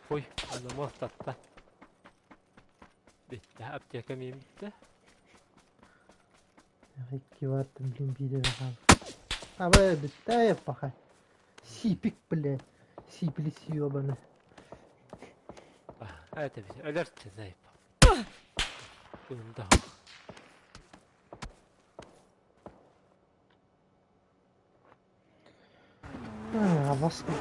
Ой, ана татта. Bitti, аптека мин bitti. Икки бартым, блин, биир эрэ хаалла. Аба бүттэ пахай. Сипик, блядь. Сиплис ёбаный. Это бит, өлөртө зайп. Кунда. А, вас бля.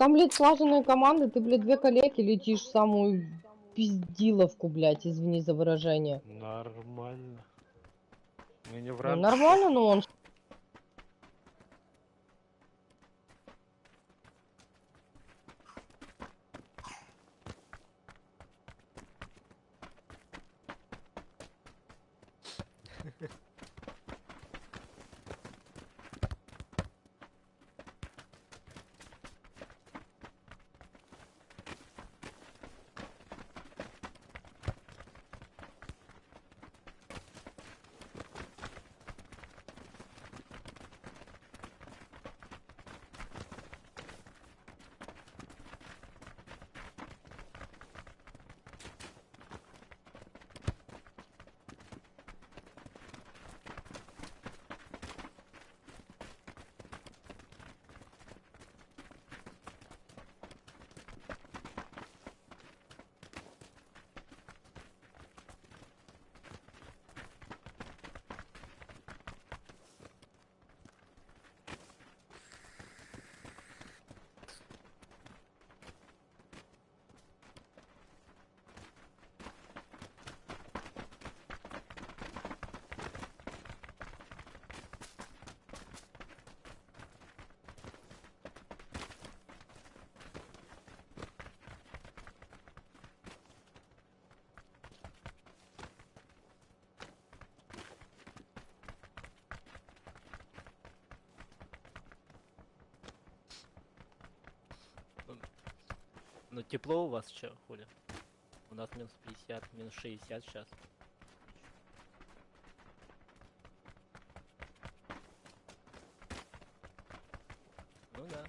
Там, блядь, слаженная команда, ты, блядь, две калеки летишь в самую пиздиловку, блядь, извини за выражение. Нормально. Мы не в Ну, ранг. нормально, но он Ну тепло у вас что, хули? У нас минус 50, минус 60 сейчас. Ну да.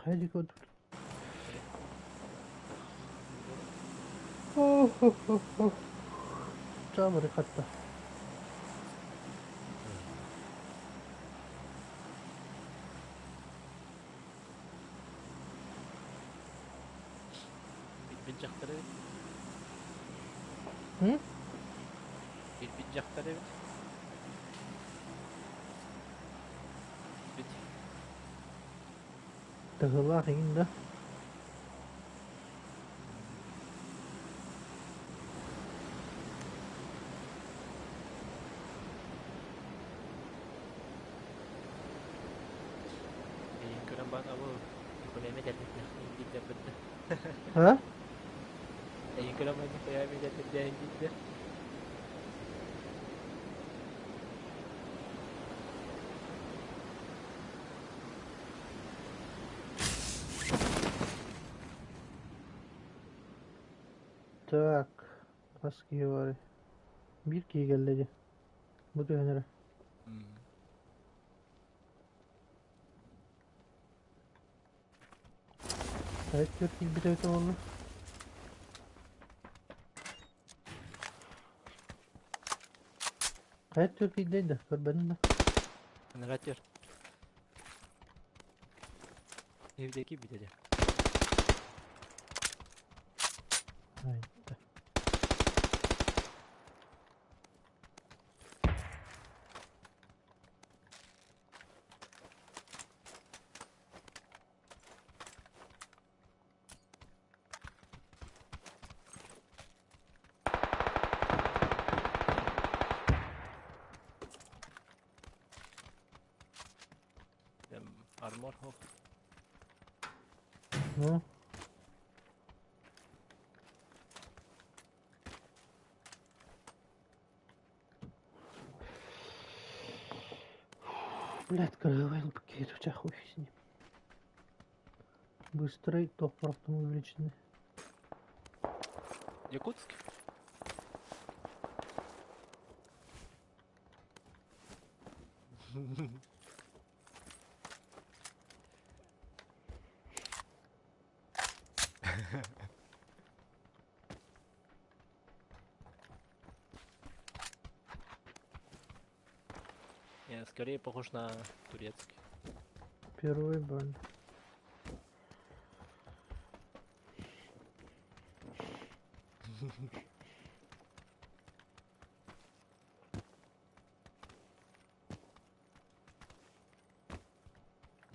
Хайди код. О-хо-хо-хо. Чамры хатта. Билбит дьахтар эбит. М? Билбит дьахтар эбит. Бит. Тыгылаах иҥин да. Эйин көрөн баан абы Николайме дэрбит дииллэр бытта. А? Эйин көрөн баан Николайме дэрбит дииллэр. Так, хас киһи баарый? Биир киһи кэллэ дии. Бу түһэн эрэ. Хайа түөрт киирбит эбитэ буолла. Хайа түөрт киирдэй да, көрбөтүм да. Анара түөр. Evdeki bir dedi. Айда. Армор хоп. Ну, Блядь, кыргыбай ылбыт хуй с ним. Быстрый ток просто увеличенный. Якутск? Не, скорее похож на турецкий. Первый бан.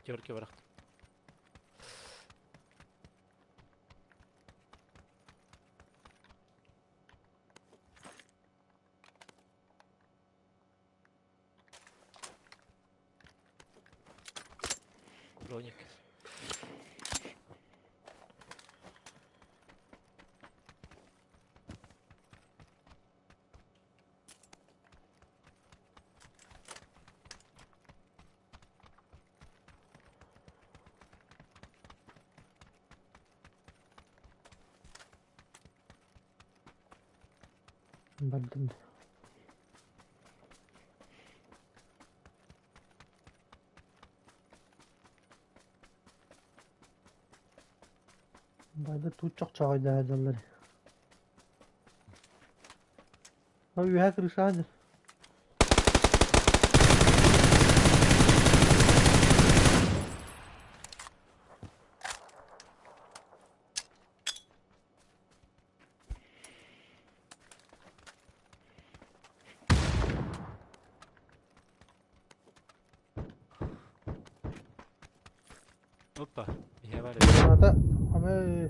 Терки враг. Броник. Бардым. Байды тут чохчоҕойдоһо дьаллар. Үөһэ крыша Опа, я варю. Граната. Аме...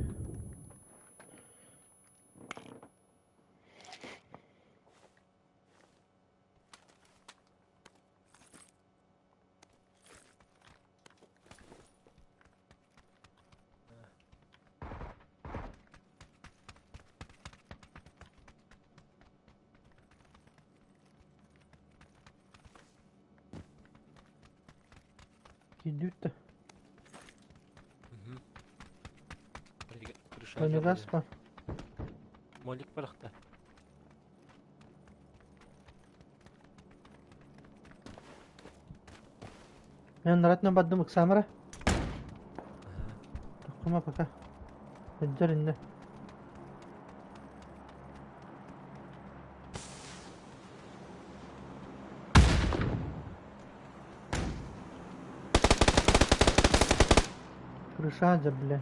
Кидют-то. Угу. Крыша. Бронегаспа. Молик барахта. Мен наратна бардым ыксамара. Токкума пока. Өддөр инне. Крыша да, бля.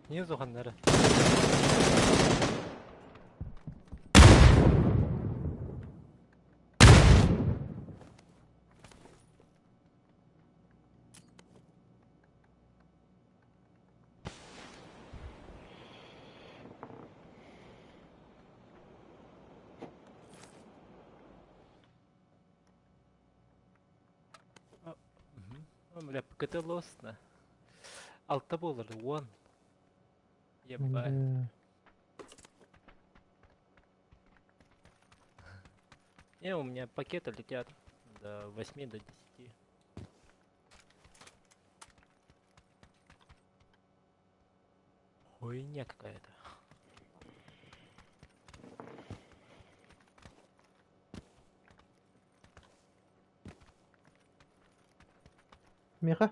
Не зоханнары. Бля, ПКТ лосна. Алта болар, он. Ебать. Не, у меня пакеты летят до 8 до 10. Хуйня какая-то. Миха?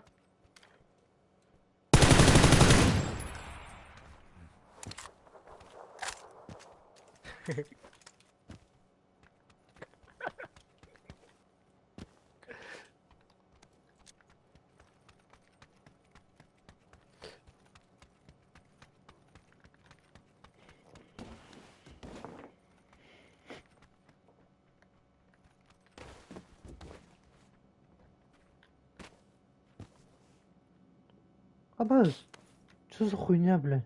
Абаз, что за хуйня, бля?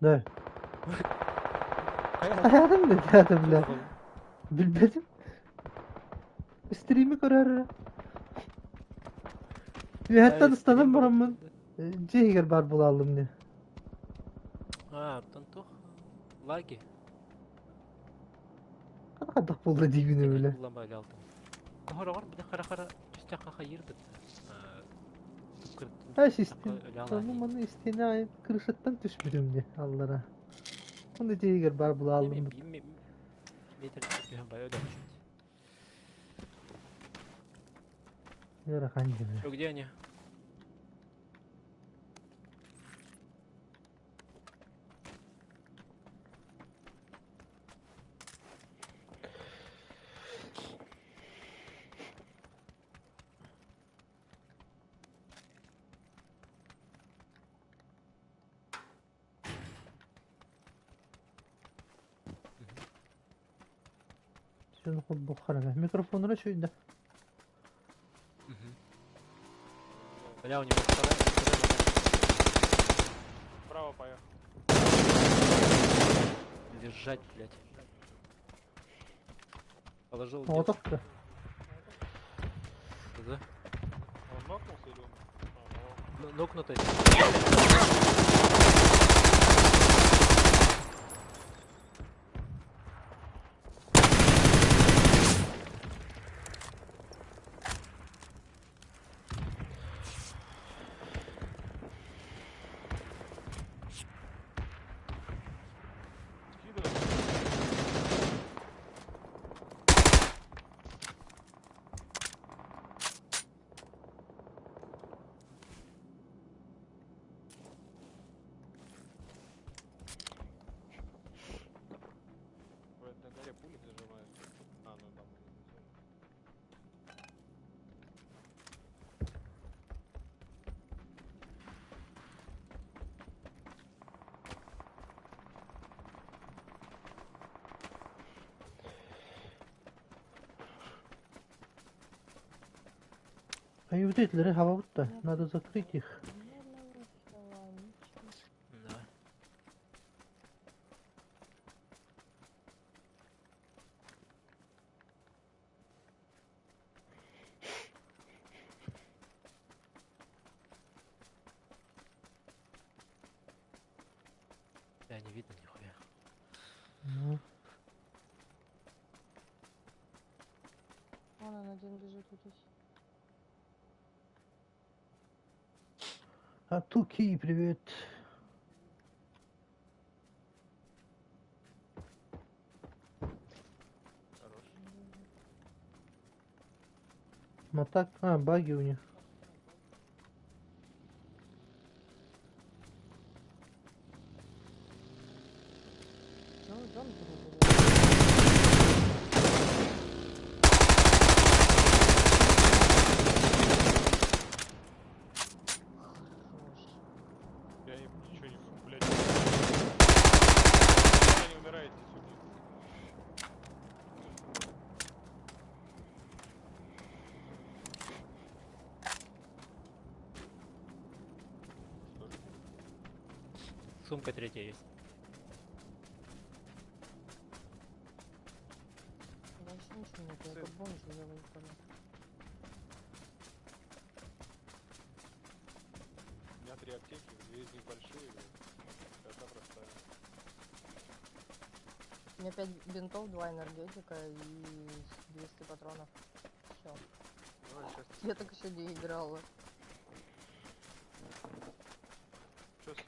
Да. Hayatım da hayatım бля. Билбэтим. Стримы көрөр. Үөһэттэн ыстанан бараммын дьиэ иһигэр баар буолааллым дии. А, оттон туох? Лаги. Хайдах буолла диибин эбилэ. Хороҕор бile хара-хара түстэххэ хайыыр да. Ай систин. Ону маны истиэнэ аайы крышаттан түспүтүм дии аллара. Оны дьиэ иһигэр баар буолааллым. Метр түһэн бай өдөн. Ыарахан дьиэ. Что, где они? Şunu холбуоххара. Микрофонура чуйда. Бля, у него вторая. Право поехал. Лежать, блядь. Положил. Тоҕотох да. Да. Он нокнулся или он? А, ну, Нокнутый. Скидывай. Вроде на горе пули зажимают. А, ну там. Они вот эти хавабут-то. Надо закрыть их. Да. Да, не видно нихуя. Ну, Вон он один бежит вот здесь. А Туки, привет. Хорош. Матак. А, баги у них. Ну, идем другу. Хорош. Я ничего не могу, блядь. Вы не умираете, суки. Что же? Сумка третья есть. Вообще ничего нет, я как бомж завалила. У меня три аптеки, две из них большие, блядь. Одна простая. У меня 5 бинтов, 2 энергетика и 200 патронов. Все. Давай сейчас. Я так еще не играла. Что с ним?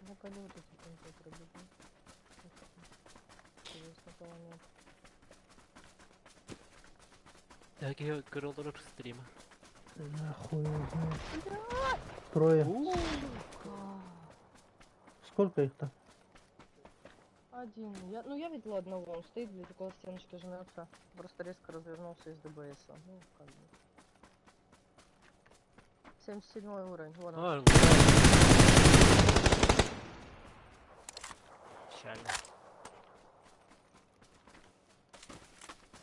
Ну, коли вот эти бинты пробегу. Интересно, кого нет. Так, я кроллер стрима. Нахуй его знает. Трое. Сколько их там? Один. Ну, я видела одного. Он стоит, блядь, около стеночки жмется. Просто резко развернулся из ДБСа. Ну, как бы. 77 уровень. Вон он. А, ну, Печально.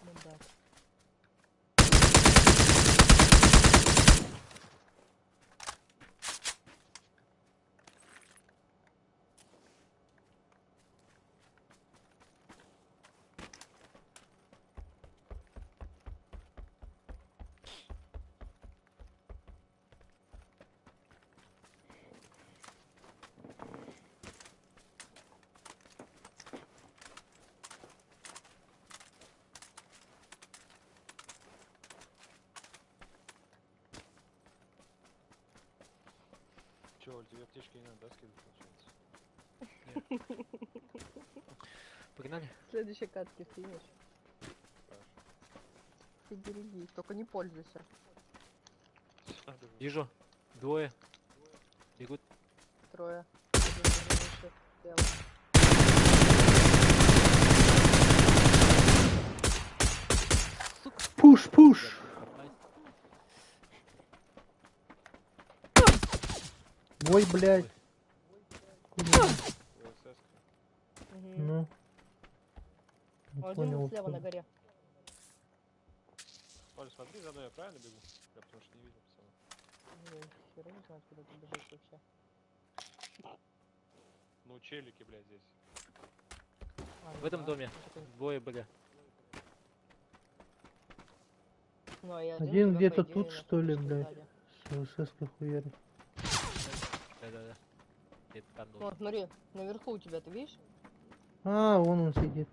Мудак. Че, Оль, тебе аптечки не надо, да, скидывать, получается? Погнали. В следующей катке скинешь. Хорошо. Ты береги, только не пользуйся. Надо же. Вижу. Двое. Бегут. Трое. Один выше, слева. Сука, Пуш, пуш! Попасть. Ой, блядь. Куда? УСС-ка. Мгм. Ну. Не Один понял, слева на откуда. горе. Оля, смотри за мной, я правильно бегу? Я потому что не видел, пацана. Блин, хер его знает, куда ты бежишь вообще. Ну, челики, блядь, здесь. А, В ну этом да, доме. ну, такой. Двое были. Ну, а я один, Один у тебя, по где-то идее, тут, на что ли, вспышке блядь? сзади. С СС хуярит. Да-да-да. Где-то там Вот, должен. смотри, наверху у тебя, ты видишь? А, вон он сидит.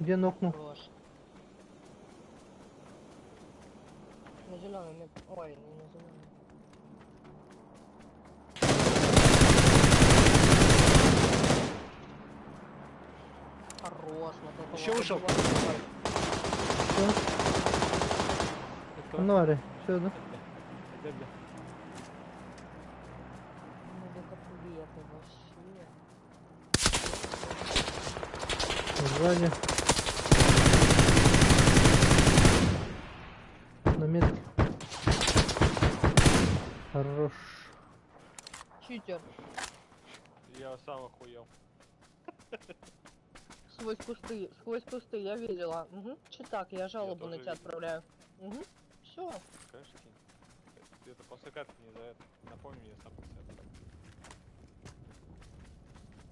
Где нокнул? Хорош. На зеленом. Ой, не на зеленом. Хорош, вот это Еще вот ушел. добивай. Все? Это кого? Норе. Все, да? Это бля. Ну великолепный вообще. Сзади. На метке. Хорош. Читер. Я сам охуел. Сквозь кусты, я видела. Угу. Читак, я жалобу на тоже тебя видел. отправляю. Угу. Все. Конечно, кинь. Это после катки не за это. Напомни мне, я сам про себя отправлю.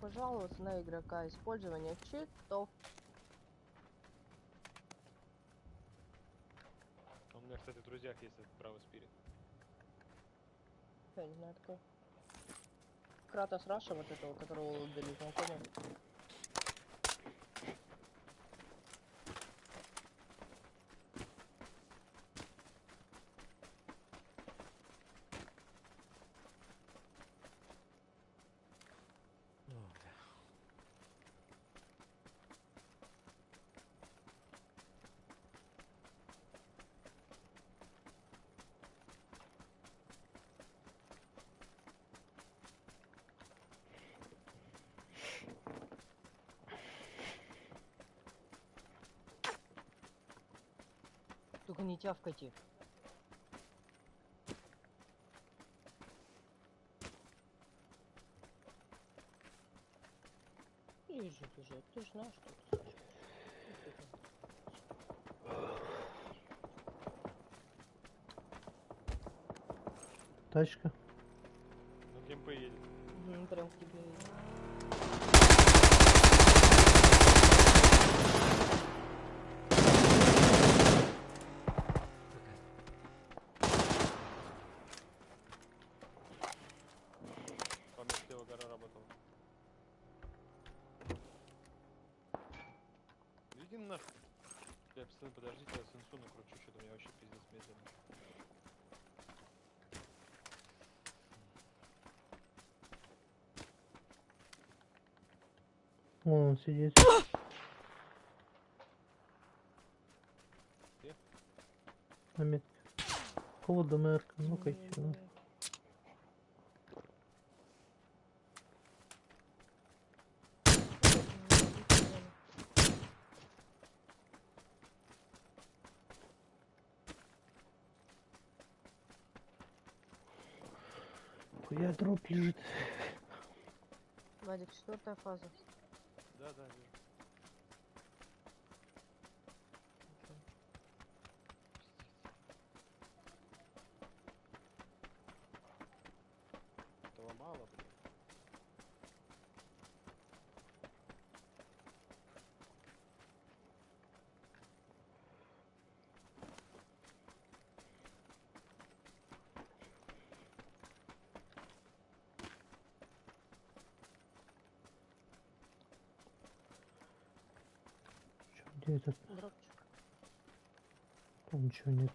Пожаловаться на игрока использование читов. У меня, кстати, в друзьях есть этот правый спирит. Я не знаю такой. Кратос Раша вот этого, которого убили, знакомый. О, бля. Только не тявкайте. Лежи, лежи. Ты же знаешь, что ты слышишь. Тачка. Ну, кемпы едет. Угу, прям к тебе. едет. По мне слева гора работала. Иди нахуй. Бля, пацаны, подождите, я сенсу накручу, что-то у меня вообще пиздец медленно. Вон он сидит. Где? На метке. Холодно, мэрка. Ну-ка, чё. Хуя дроп лежит. Вадик, четвертая фаза. Да, да, вижу. Пиздец. Этого мало, блядь. Чё, где этот? Дропчик. Там ничего нет.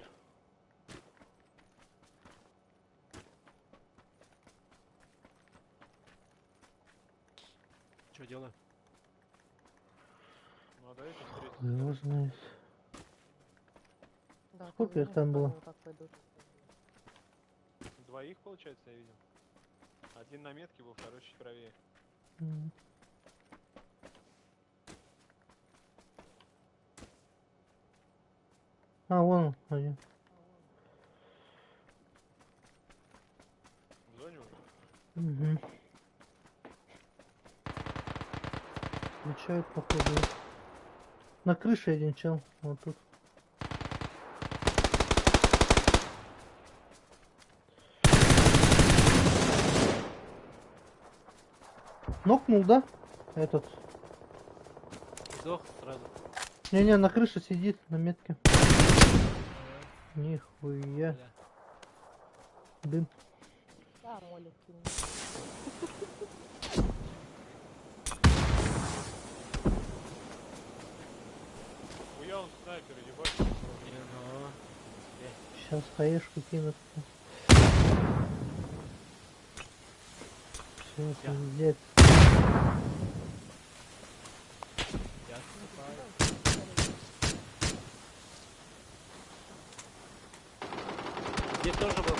Что делаем? Ну а давайте встретимся. Хуй его знает. Да, ты Сколько их уверен, там что было? они вот так пойдут? Двоих, получается, я видел. Один на метке был, второй чуть правее. М. А, вон он, один. В зоне уже? Угу. Включают, походу. На крыше один чел. Вот тут. Нокнул, да? Этот. Сдох сразу. Не-не, на крыше сидит, на метке. Нихуя. Бля. Дым. Да, молик кинул. Хуя он снайпер, ебать. Не, ну. Сейчас хаешку кинут. Все, Я. пиздец. Я отступаю. Здесь тоже был.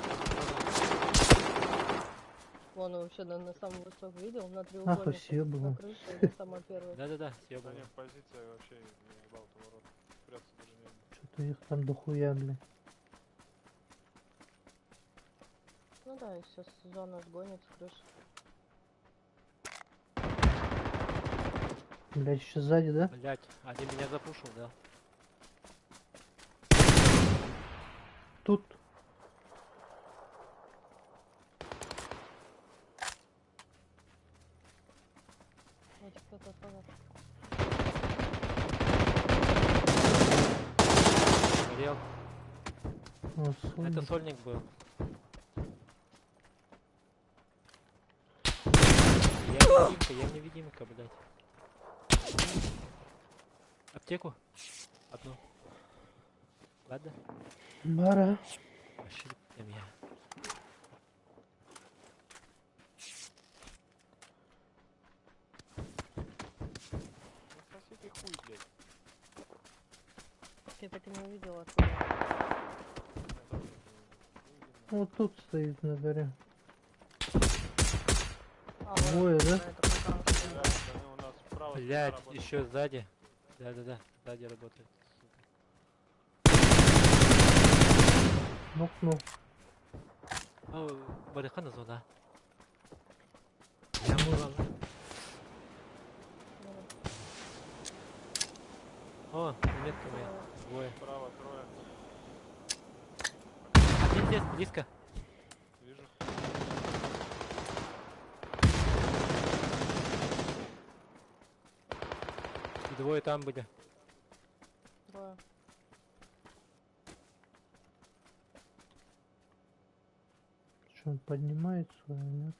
Вон он вообще на самом высоком видел, на Нахуй треугольнике. съебывал. На крыше, на самой первой. Да-да-да, Да съебал. нет, позиция вообще не ебал того рот. Прятаться даже не Что-то их там дохуя, бля. Ну да, и сейчас зона сгонит с крыши. Блядь, еще сзади, да? Блять, один меня запушил, да. Тут. Вот кто-то тоже. Горел. О, Это сольник. сольник был. Я невидимка, я невидимка, блядь. Аптеку? Одну. Ладно. Бара. Вообще меня. Ну соси ты хуй, блядь. Я так и не увидела откуда. Я тоже не увидел. Вот тут стоит на горе. А, вон Двое, да? на этом, на камушке. Да, пацаны, у нас справа спина Блять, работает. еще сзади. Да-да-да, сзади работает. Сука. Нокнул. О, Барихана зона. Я мурала. О, метка моя. Двое. Справа трое. Один здесь, близко. Вижу. И двое там были. Трое. Что, он поднимается или нет?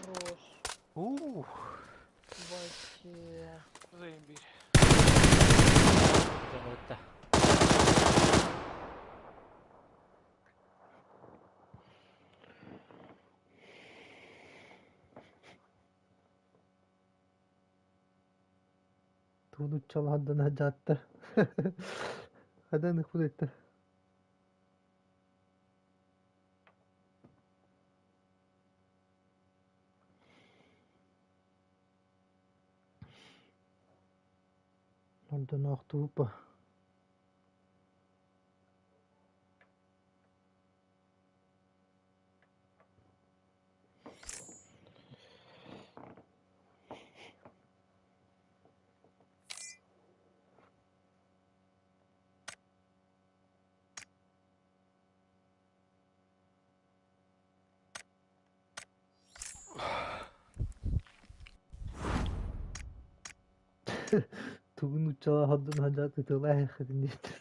Хорош. Ух. Вообще. За имбирь. Прям вот так. Туğdu çalandan acattı. Hadi ne kudette. Онтон охтуупа. Тугун уччалаах ордун сылдьан ытыалаах диэтэ.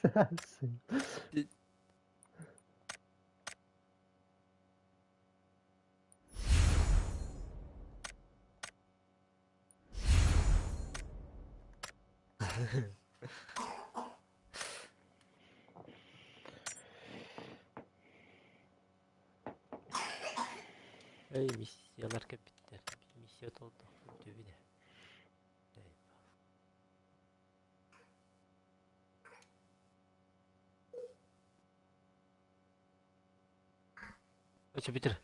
Эй, миссиялар кэлбиттэр. Миссия толордохпун үтүөбүн ээ. Өчө бүтэр.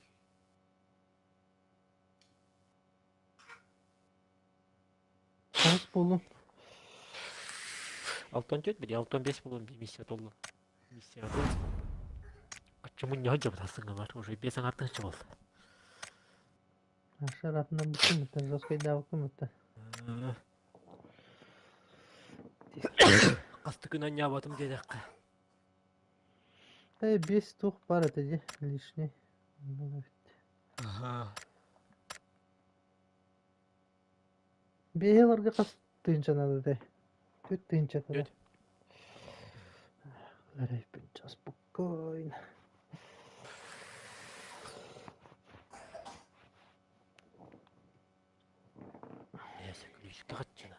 Хас буоллун? 64 били 65 буолун биир миссия толлун. Миссия Ачча мунньаһа дьабыт сыҥалар уже биэс аҥаартыҥча буолла. Шаратынан бүттүм это жесткайдаабыккын это. Хасты күн анньаабатым диэтэххэ. Э, биэс туох бар этэ дии лишний. Аха. Биэһи ыларга хас тыынча наада этэй? Түөрт тыынча этэ. Түөрт. Эрэйбин спокойно. Эсэ күлүүскэ хаччына.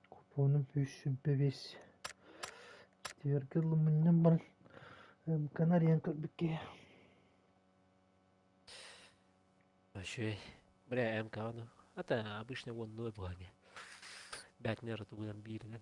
Купонум үс сүүрбэ биэс. Четвергэ ылыммынньан баран МК-ны арыйан көрбүт киһи. Вообще, бля, МК-ны. Это обычно уонную быһа Бэтнер тугунан бииринэн.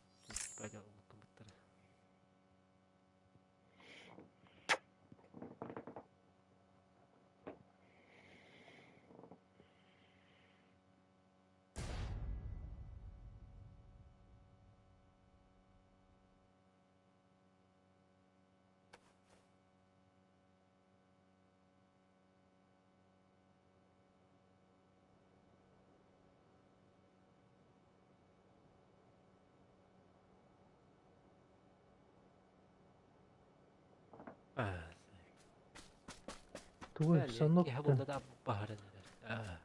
Тугуй, соннук Киһи булда да баһаран эрэр.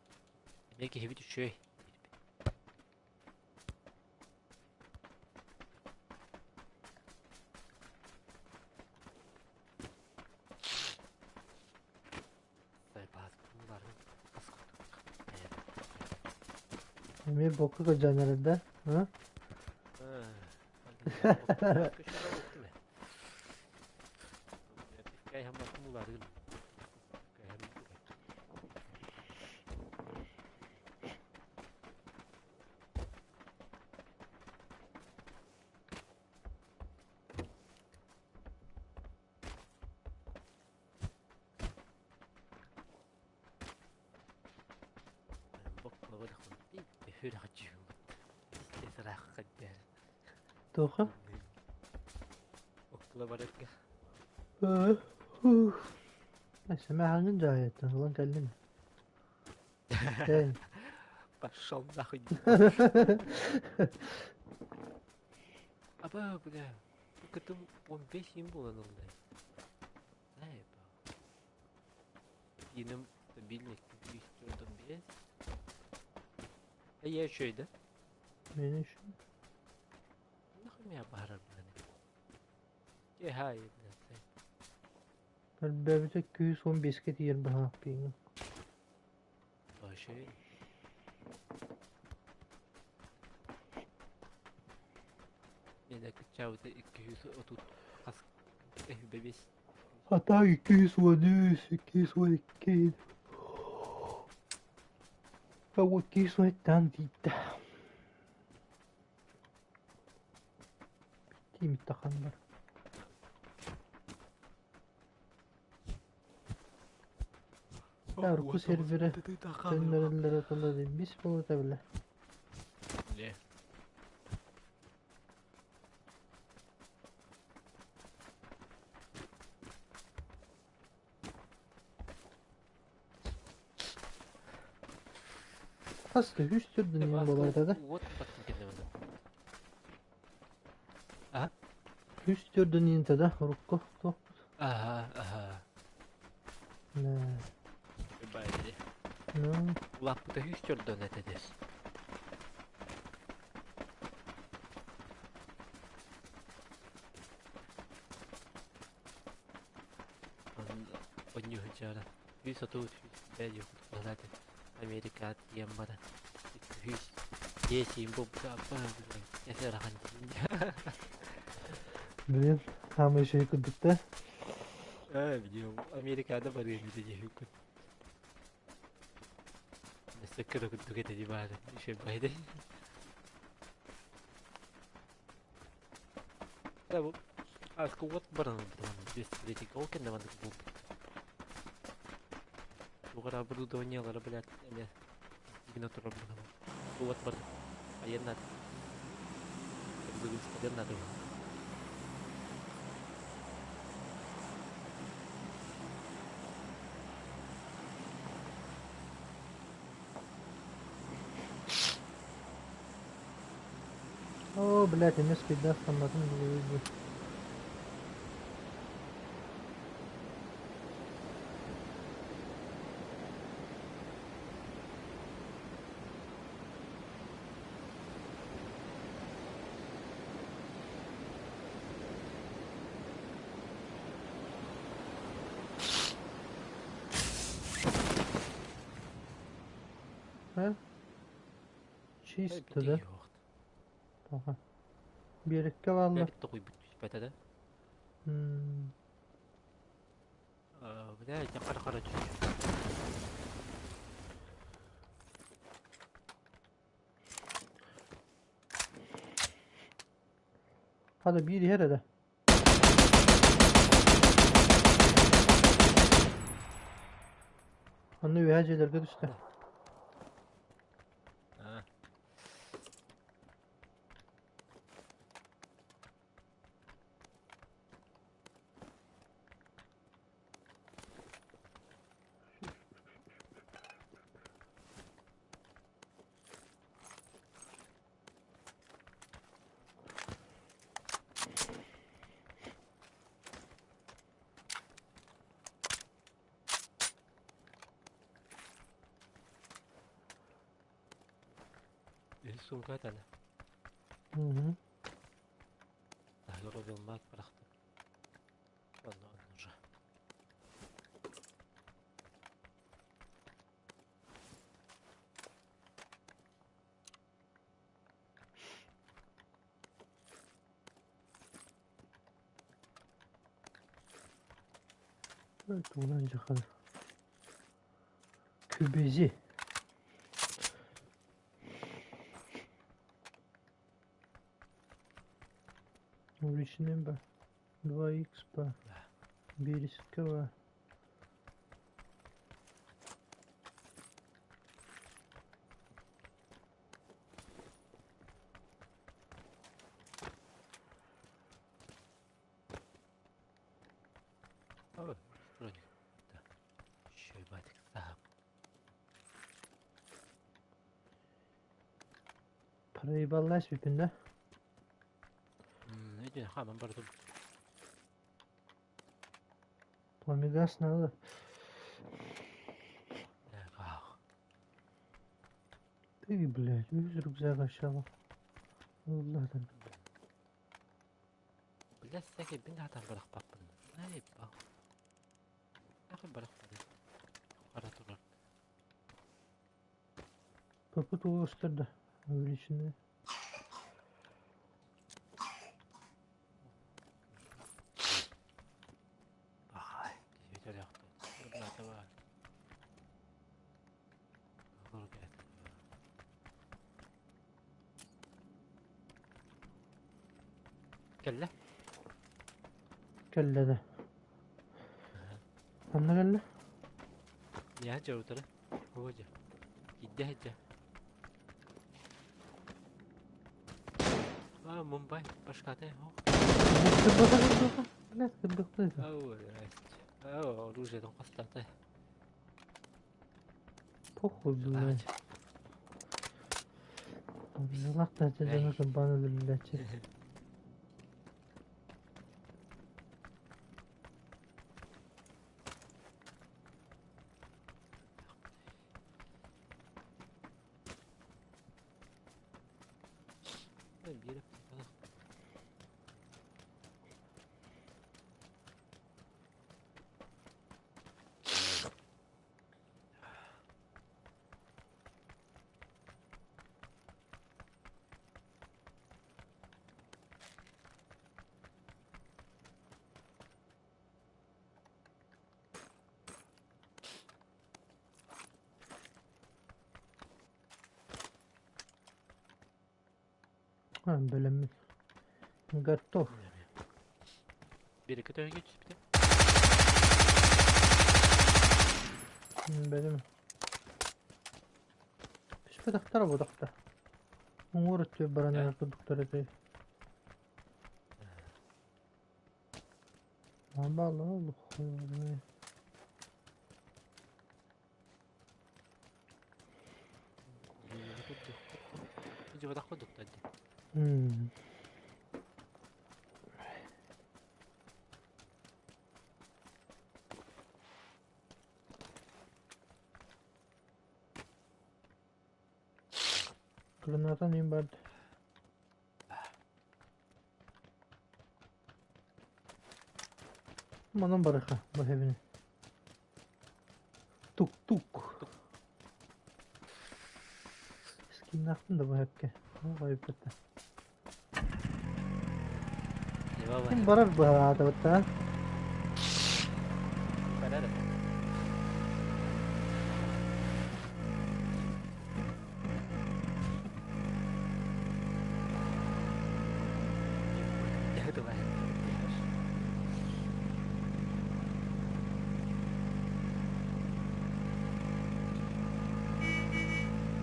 Эмиэ киһибит үчүгэй. Эмиэ бокка кырдьан эрэр да? А? Туохха? Сэмэһаҥҥын дьаһайыттан ылан кэллим. Эй. Пошел нахуй. Аба, бля, кытым 15 им буолан ылла. Иным стабильный 245. А я еще и да? Мен еще. Нахуй меня баарар блин. Ехай, блин. Элбээбитэ күүс уон биэскэ тиийэр быһаах пиҥҥэ. Вообще. Мене кыччаабыта 230 хас бэбис. Хата 213, 212. Того 210 тиийдэ. Тиимит тахан бар. Урукку серверэ төннөрөллөрө тула бис буолута бile. Не. Хас да үс төрдүн иһин буолар этэ да. Уот баттын кэннэ манна. А? Үс төрдүн иһин да урукку туох. Аха, аха. Бай. Ну, Улааппыта үс төрдөн этэ дес. Онньуһучара. Үс отут бэйэ кутулааты. Америкаат тиийэн баран. Үс десиин бу эсэрахан Блин, самый еще и курдук да. Э, видео Америкада барыам ити диэхүккүн. Өссө курдук этэ дии баары. Еще байды. Да бу аска уот баран без третий ол кэннэ маннык буолбут. Тугара оборудованиелара, блядь, эмиэ гына турар быһалар. Уот бар. Айан надо. Выгрузка надо. О, блядь, эмиэ спидда астамматын булуйду. А? Чисто, да? Ага. Биэрэккэ бааллар. Тоҕуйбут түспэтэ да. М, Бля, я хара-хара түстэ. Hadi bir иһэр эрэ. Онно үөһэ дьиэлэргэ түстэ. А. Сумка этэ. Мгм. Таһыгар барахта. Онно уже. Тугунан дьахар. Күбези. Увеличение Б. 2х Б. Березкова. Ой, броник. Да. Еще и батик сам. Проебалась бүпүн да? Иди, хаман бардым. Пламегаз надо. Ах. Ты, блядь, үс рюкзак ащала. Аллахтан. Блядь, всякий бин хатан барах паппын. Ай, ба. Ахы барах паппын. Хара турар. Попытку да. Увеличенная. Бахай. Киһи яхты. Бар. Кэллэ? Кэллэ да. Ханна кэллэ? Я жаутара. Оожа. Кидде хajja. А, Мумбай, башкаты. Блядь, кырдықты. Ау, ау, оружие дон кастаты. Похуй, блядь. Быһыылаах да дьону кырбаан өлөрүллээччи. Биир Бэлэммин. Готов. Биэрэккэ төһө түспүтэ? Бэлэм. Түспэтэхтэр буотахтар. Уҥуор өттүгэр баран эрэр курдуктар этэй. Дьыбатах курдуктар дии. Граната мин барды. Манан барыха бу хэбини. Тук-тук. Скиннахтын да бу хэпке. Хайыппыта. Ким барар быһаатабыт Барар.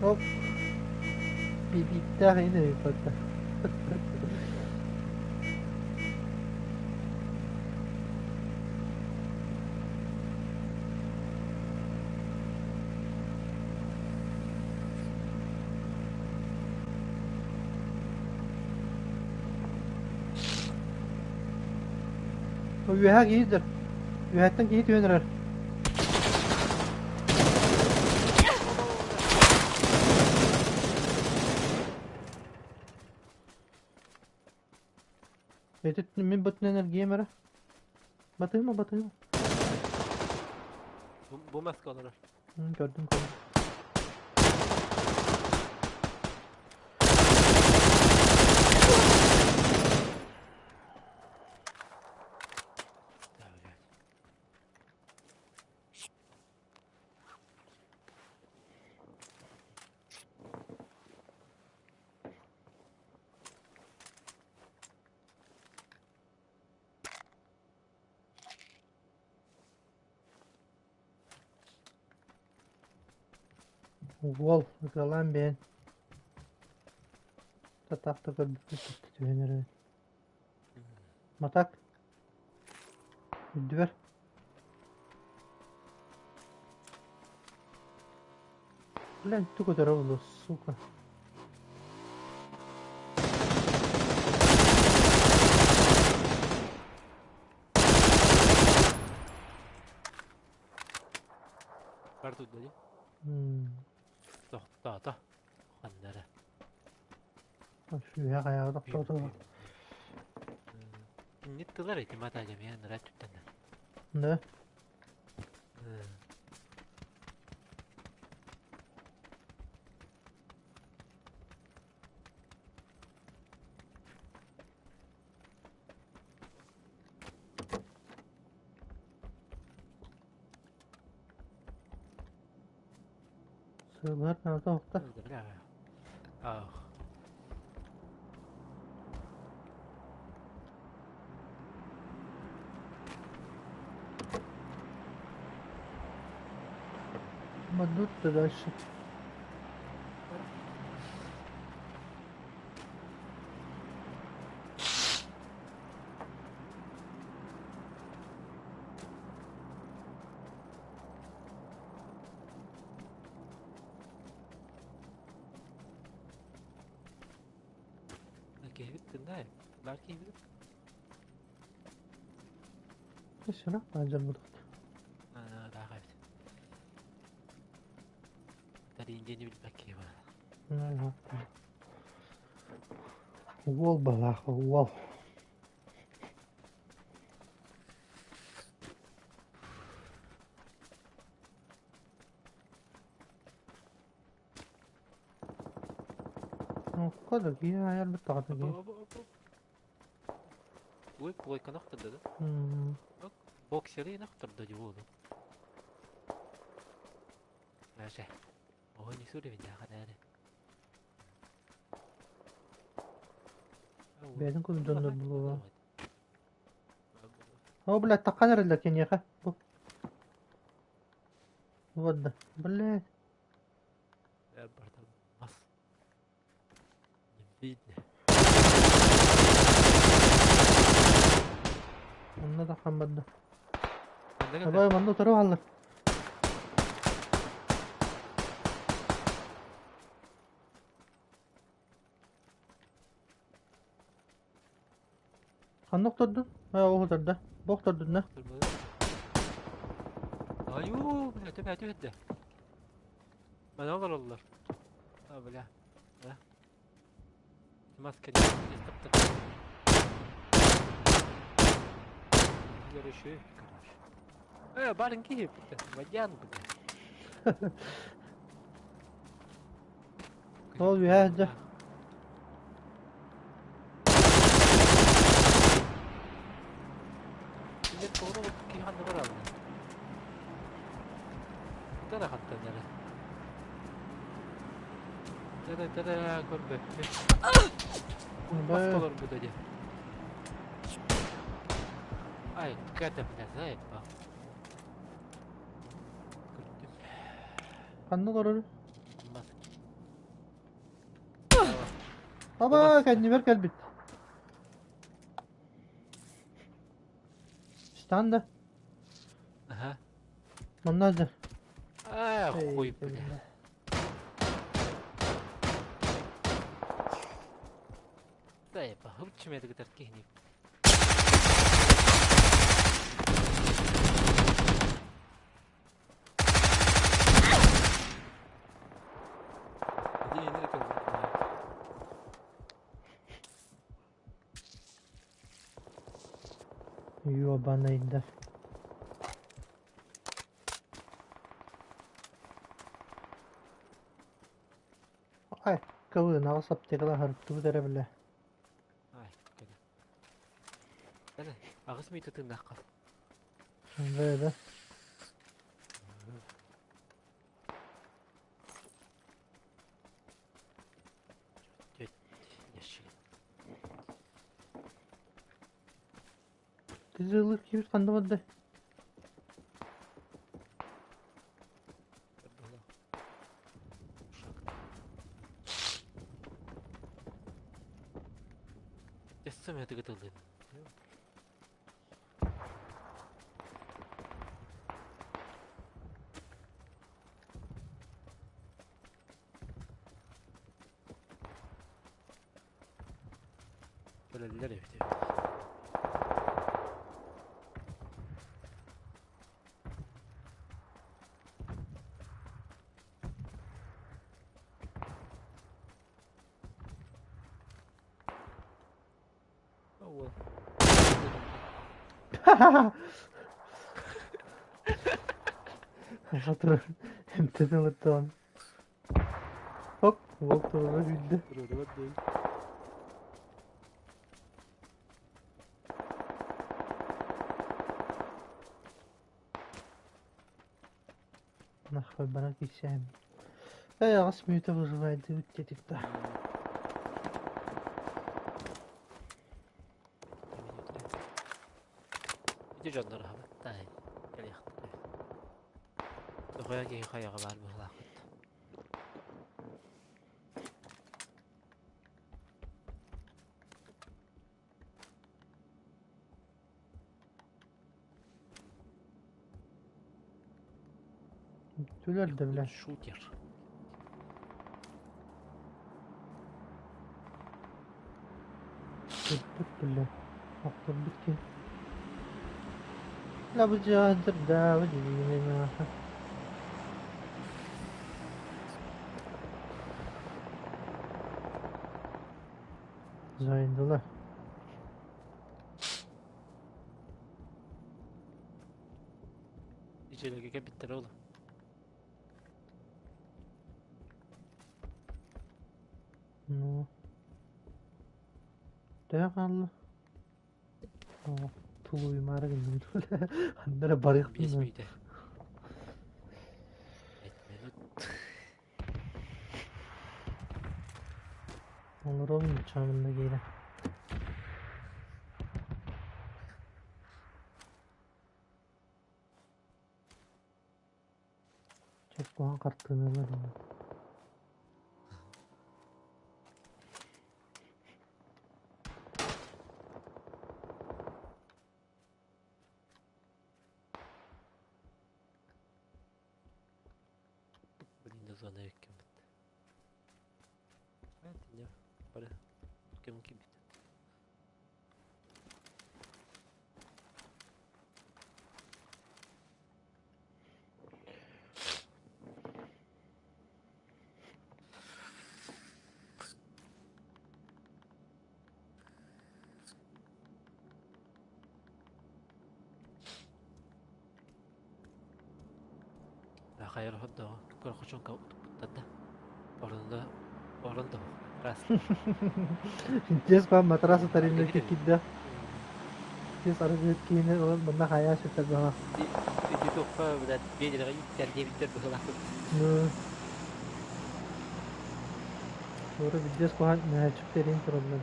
Оп. Бибиттээх ини эбит. Үөһэ киһи Үөһэттэн киһи түһэн эрэр. Ити мин бытынан эргиэм эрэ. Батыыма, батыыма. Бу маска олорор. Көрдүм, көрдүм. Уол ытыалаан бэйэн татаахта көрбүппүт түһэн эрэр. Матак үрдүбэр. Блин, тугу көтөрө буолуо, сука. Бар тут дии. Тохтоото. Ханна эрэ. Сүүһэ хайаҕа тохтоото. Инник тылар ити мата дьэмиэн нара түттэнэ. Да. Сылар наада охта. Ах. Мадут дальше. Киһибит тыннаа, баар киһибит. Сына баадьар будут. Ыраах эбит. Тарин диэни билбэт киһи баар. Уол балаах уол. Окко да киһи айар быттаҕата киһи. Ой, плойканы охтордо да? Боксеры охтордо дии буолу. Даже. Ой, не сүрү Бэйэтин курдук дьоннор буолуо. О, блядь, таххан эрэллэр киниэхэ. Бу. Вот да. Блядь. Мас. Не видно. Онно таххан барда. Давай, манна утары хааллар. Ханна охтордун? Ээ, ол охтордо. Бу охтордун да? Айуу, бля, төбө түһэрдэ. Мана олороллор. А, бля. Да. Маска не таптар. Еще, короче. Барин киһи, водян, бля. Ол үһээ дьэ. Билет тоҕо киһи ханна барабын? Тара хаттан эрэ. Тара тара көрбөппүн. Маска олорбута дии. Ай, какая-то, бля, заебал. Көрдүм. Ханна олорор? Мас. Аба, кэннибэр кэлбит. Стан да. Ага. Манна да. А, хуй, бля. Заебал. Лучше меня киһини. Ёбаный да. Ай, кылын аҕыс аптекала харыттыбыт эрэ билэ. Ай, кэлэ. Кэлэ, аҕыс мүнүүтэ тыыннаахха. Да. Тизылыр киһи ханна барда? Өссө тылын. Кэлэллэр эбит эбит. Ол. Хатыр эмтэн ылыттаҕын. Хоп, уол туруга күүрдэ. Нахуй бара кисэм. Эй, аҕыс мүнүүтэ выживайдыбыт диэтик да. Ити дьоннор аһабыт. Кэлиэхтэрэ. Дохуя киһи хайаҕа баар быһыылаахпыт. Түлөр да билэр. Шутер. Охторбут бile. Охторбут киһи. Лабыдьаадырдаабы дьиҥинэ Зайдылар. Ичэлэргэ кэлбиттэрэ ол. Ну. Төһө хаалла? Оо, тулуйумаары гынным. Ханна эрэ барыахпын Биэс наада. мүнүүтэ. Пять минут. Олоробун чаамынна киирэн. Чэ, куһаҕан хартыыналар ини. Блин, зона эккэммит. Бары ким кибит. Хайыр hoddo көрөхөчүн утуппуттар да. Орунда орун да раз. Дьиэс баан матрас Аргы таринна киирэн. киирдэ. Дьиэс арыгыһыт киһини ылан манна хайаа сүтэр баҕа. Ити туохха блядь биэдэрэ ииттэр диэбиттэр быһыылаах. Ну, Туора бүддьүөс куһаҕан мөһөөччүк тэрийэн тураллар.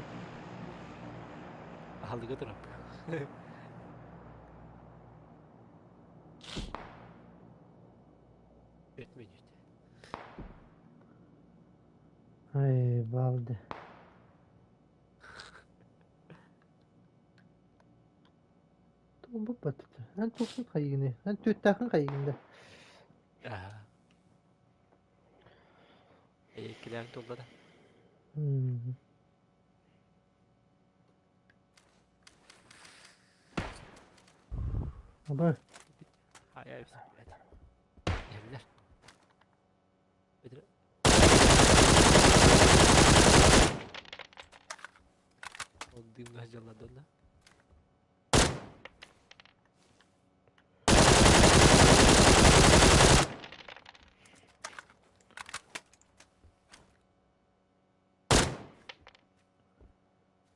Аһылыга турар. Үт мүнүүтэ. Ай, балды. Тугун баппат. Эн туоххун хайыгыный? Эн түөттээххин хайыгын да? Аа. Эйэккилээн туолла да. М. Абай. Хайа блядь. Иһэллэр. Ол дыымҥа дьалла да.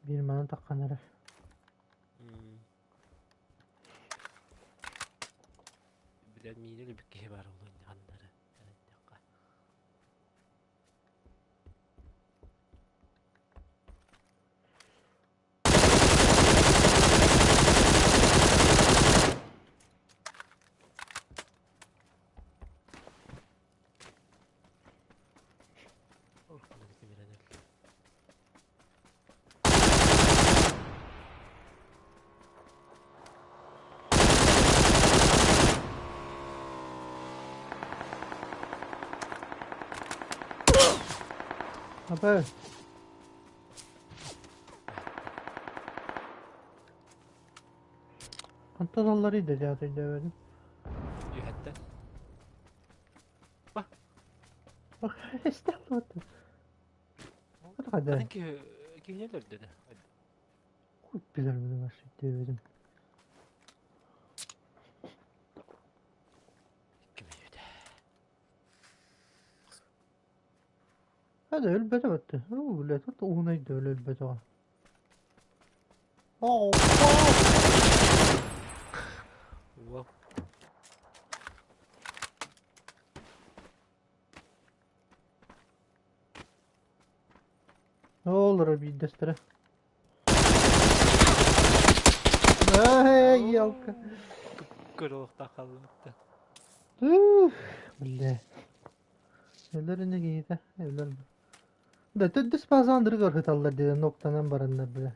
Биир манан таххан эрэр. Билэр миинэ өлбүт киһи баар буолуо ханна эрэ эрэннэххэ. Орхуна тимирэн өлдө. Абай. Хантан алларый да дьаата өйдөөбөтүм. Үһэттэн. Истэх Хата Атын киһи киһини өлөрдө да. Хуй билэр билэр өйдөөбөтүм. Икки мүнүүтэ. Hadi өлбөтө бөттө. Оо, блядь, вот уһун өйдөбүл өлбөтөҕө. Оо, Уол. Олоро биирдэстэрэ. Эй, елка. Көрүөхтаах хааллыбыт. Ух, бля. Өлөр ини киһитэ, өлөр. Да төрдүс базаан дыргар хыталлар диэн ноктанан бараннар бля.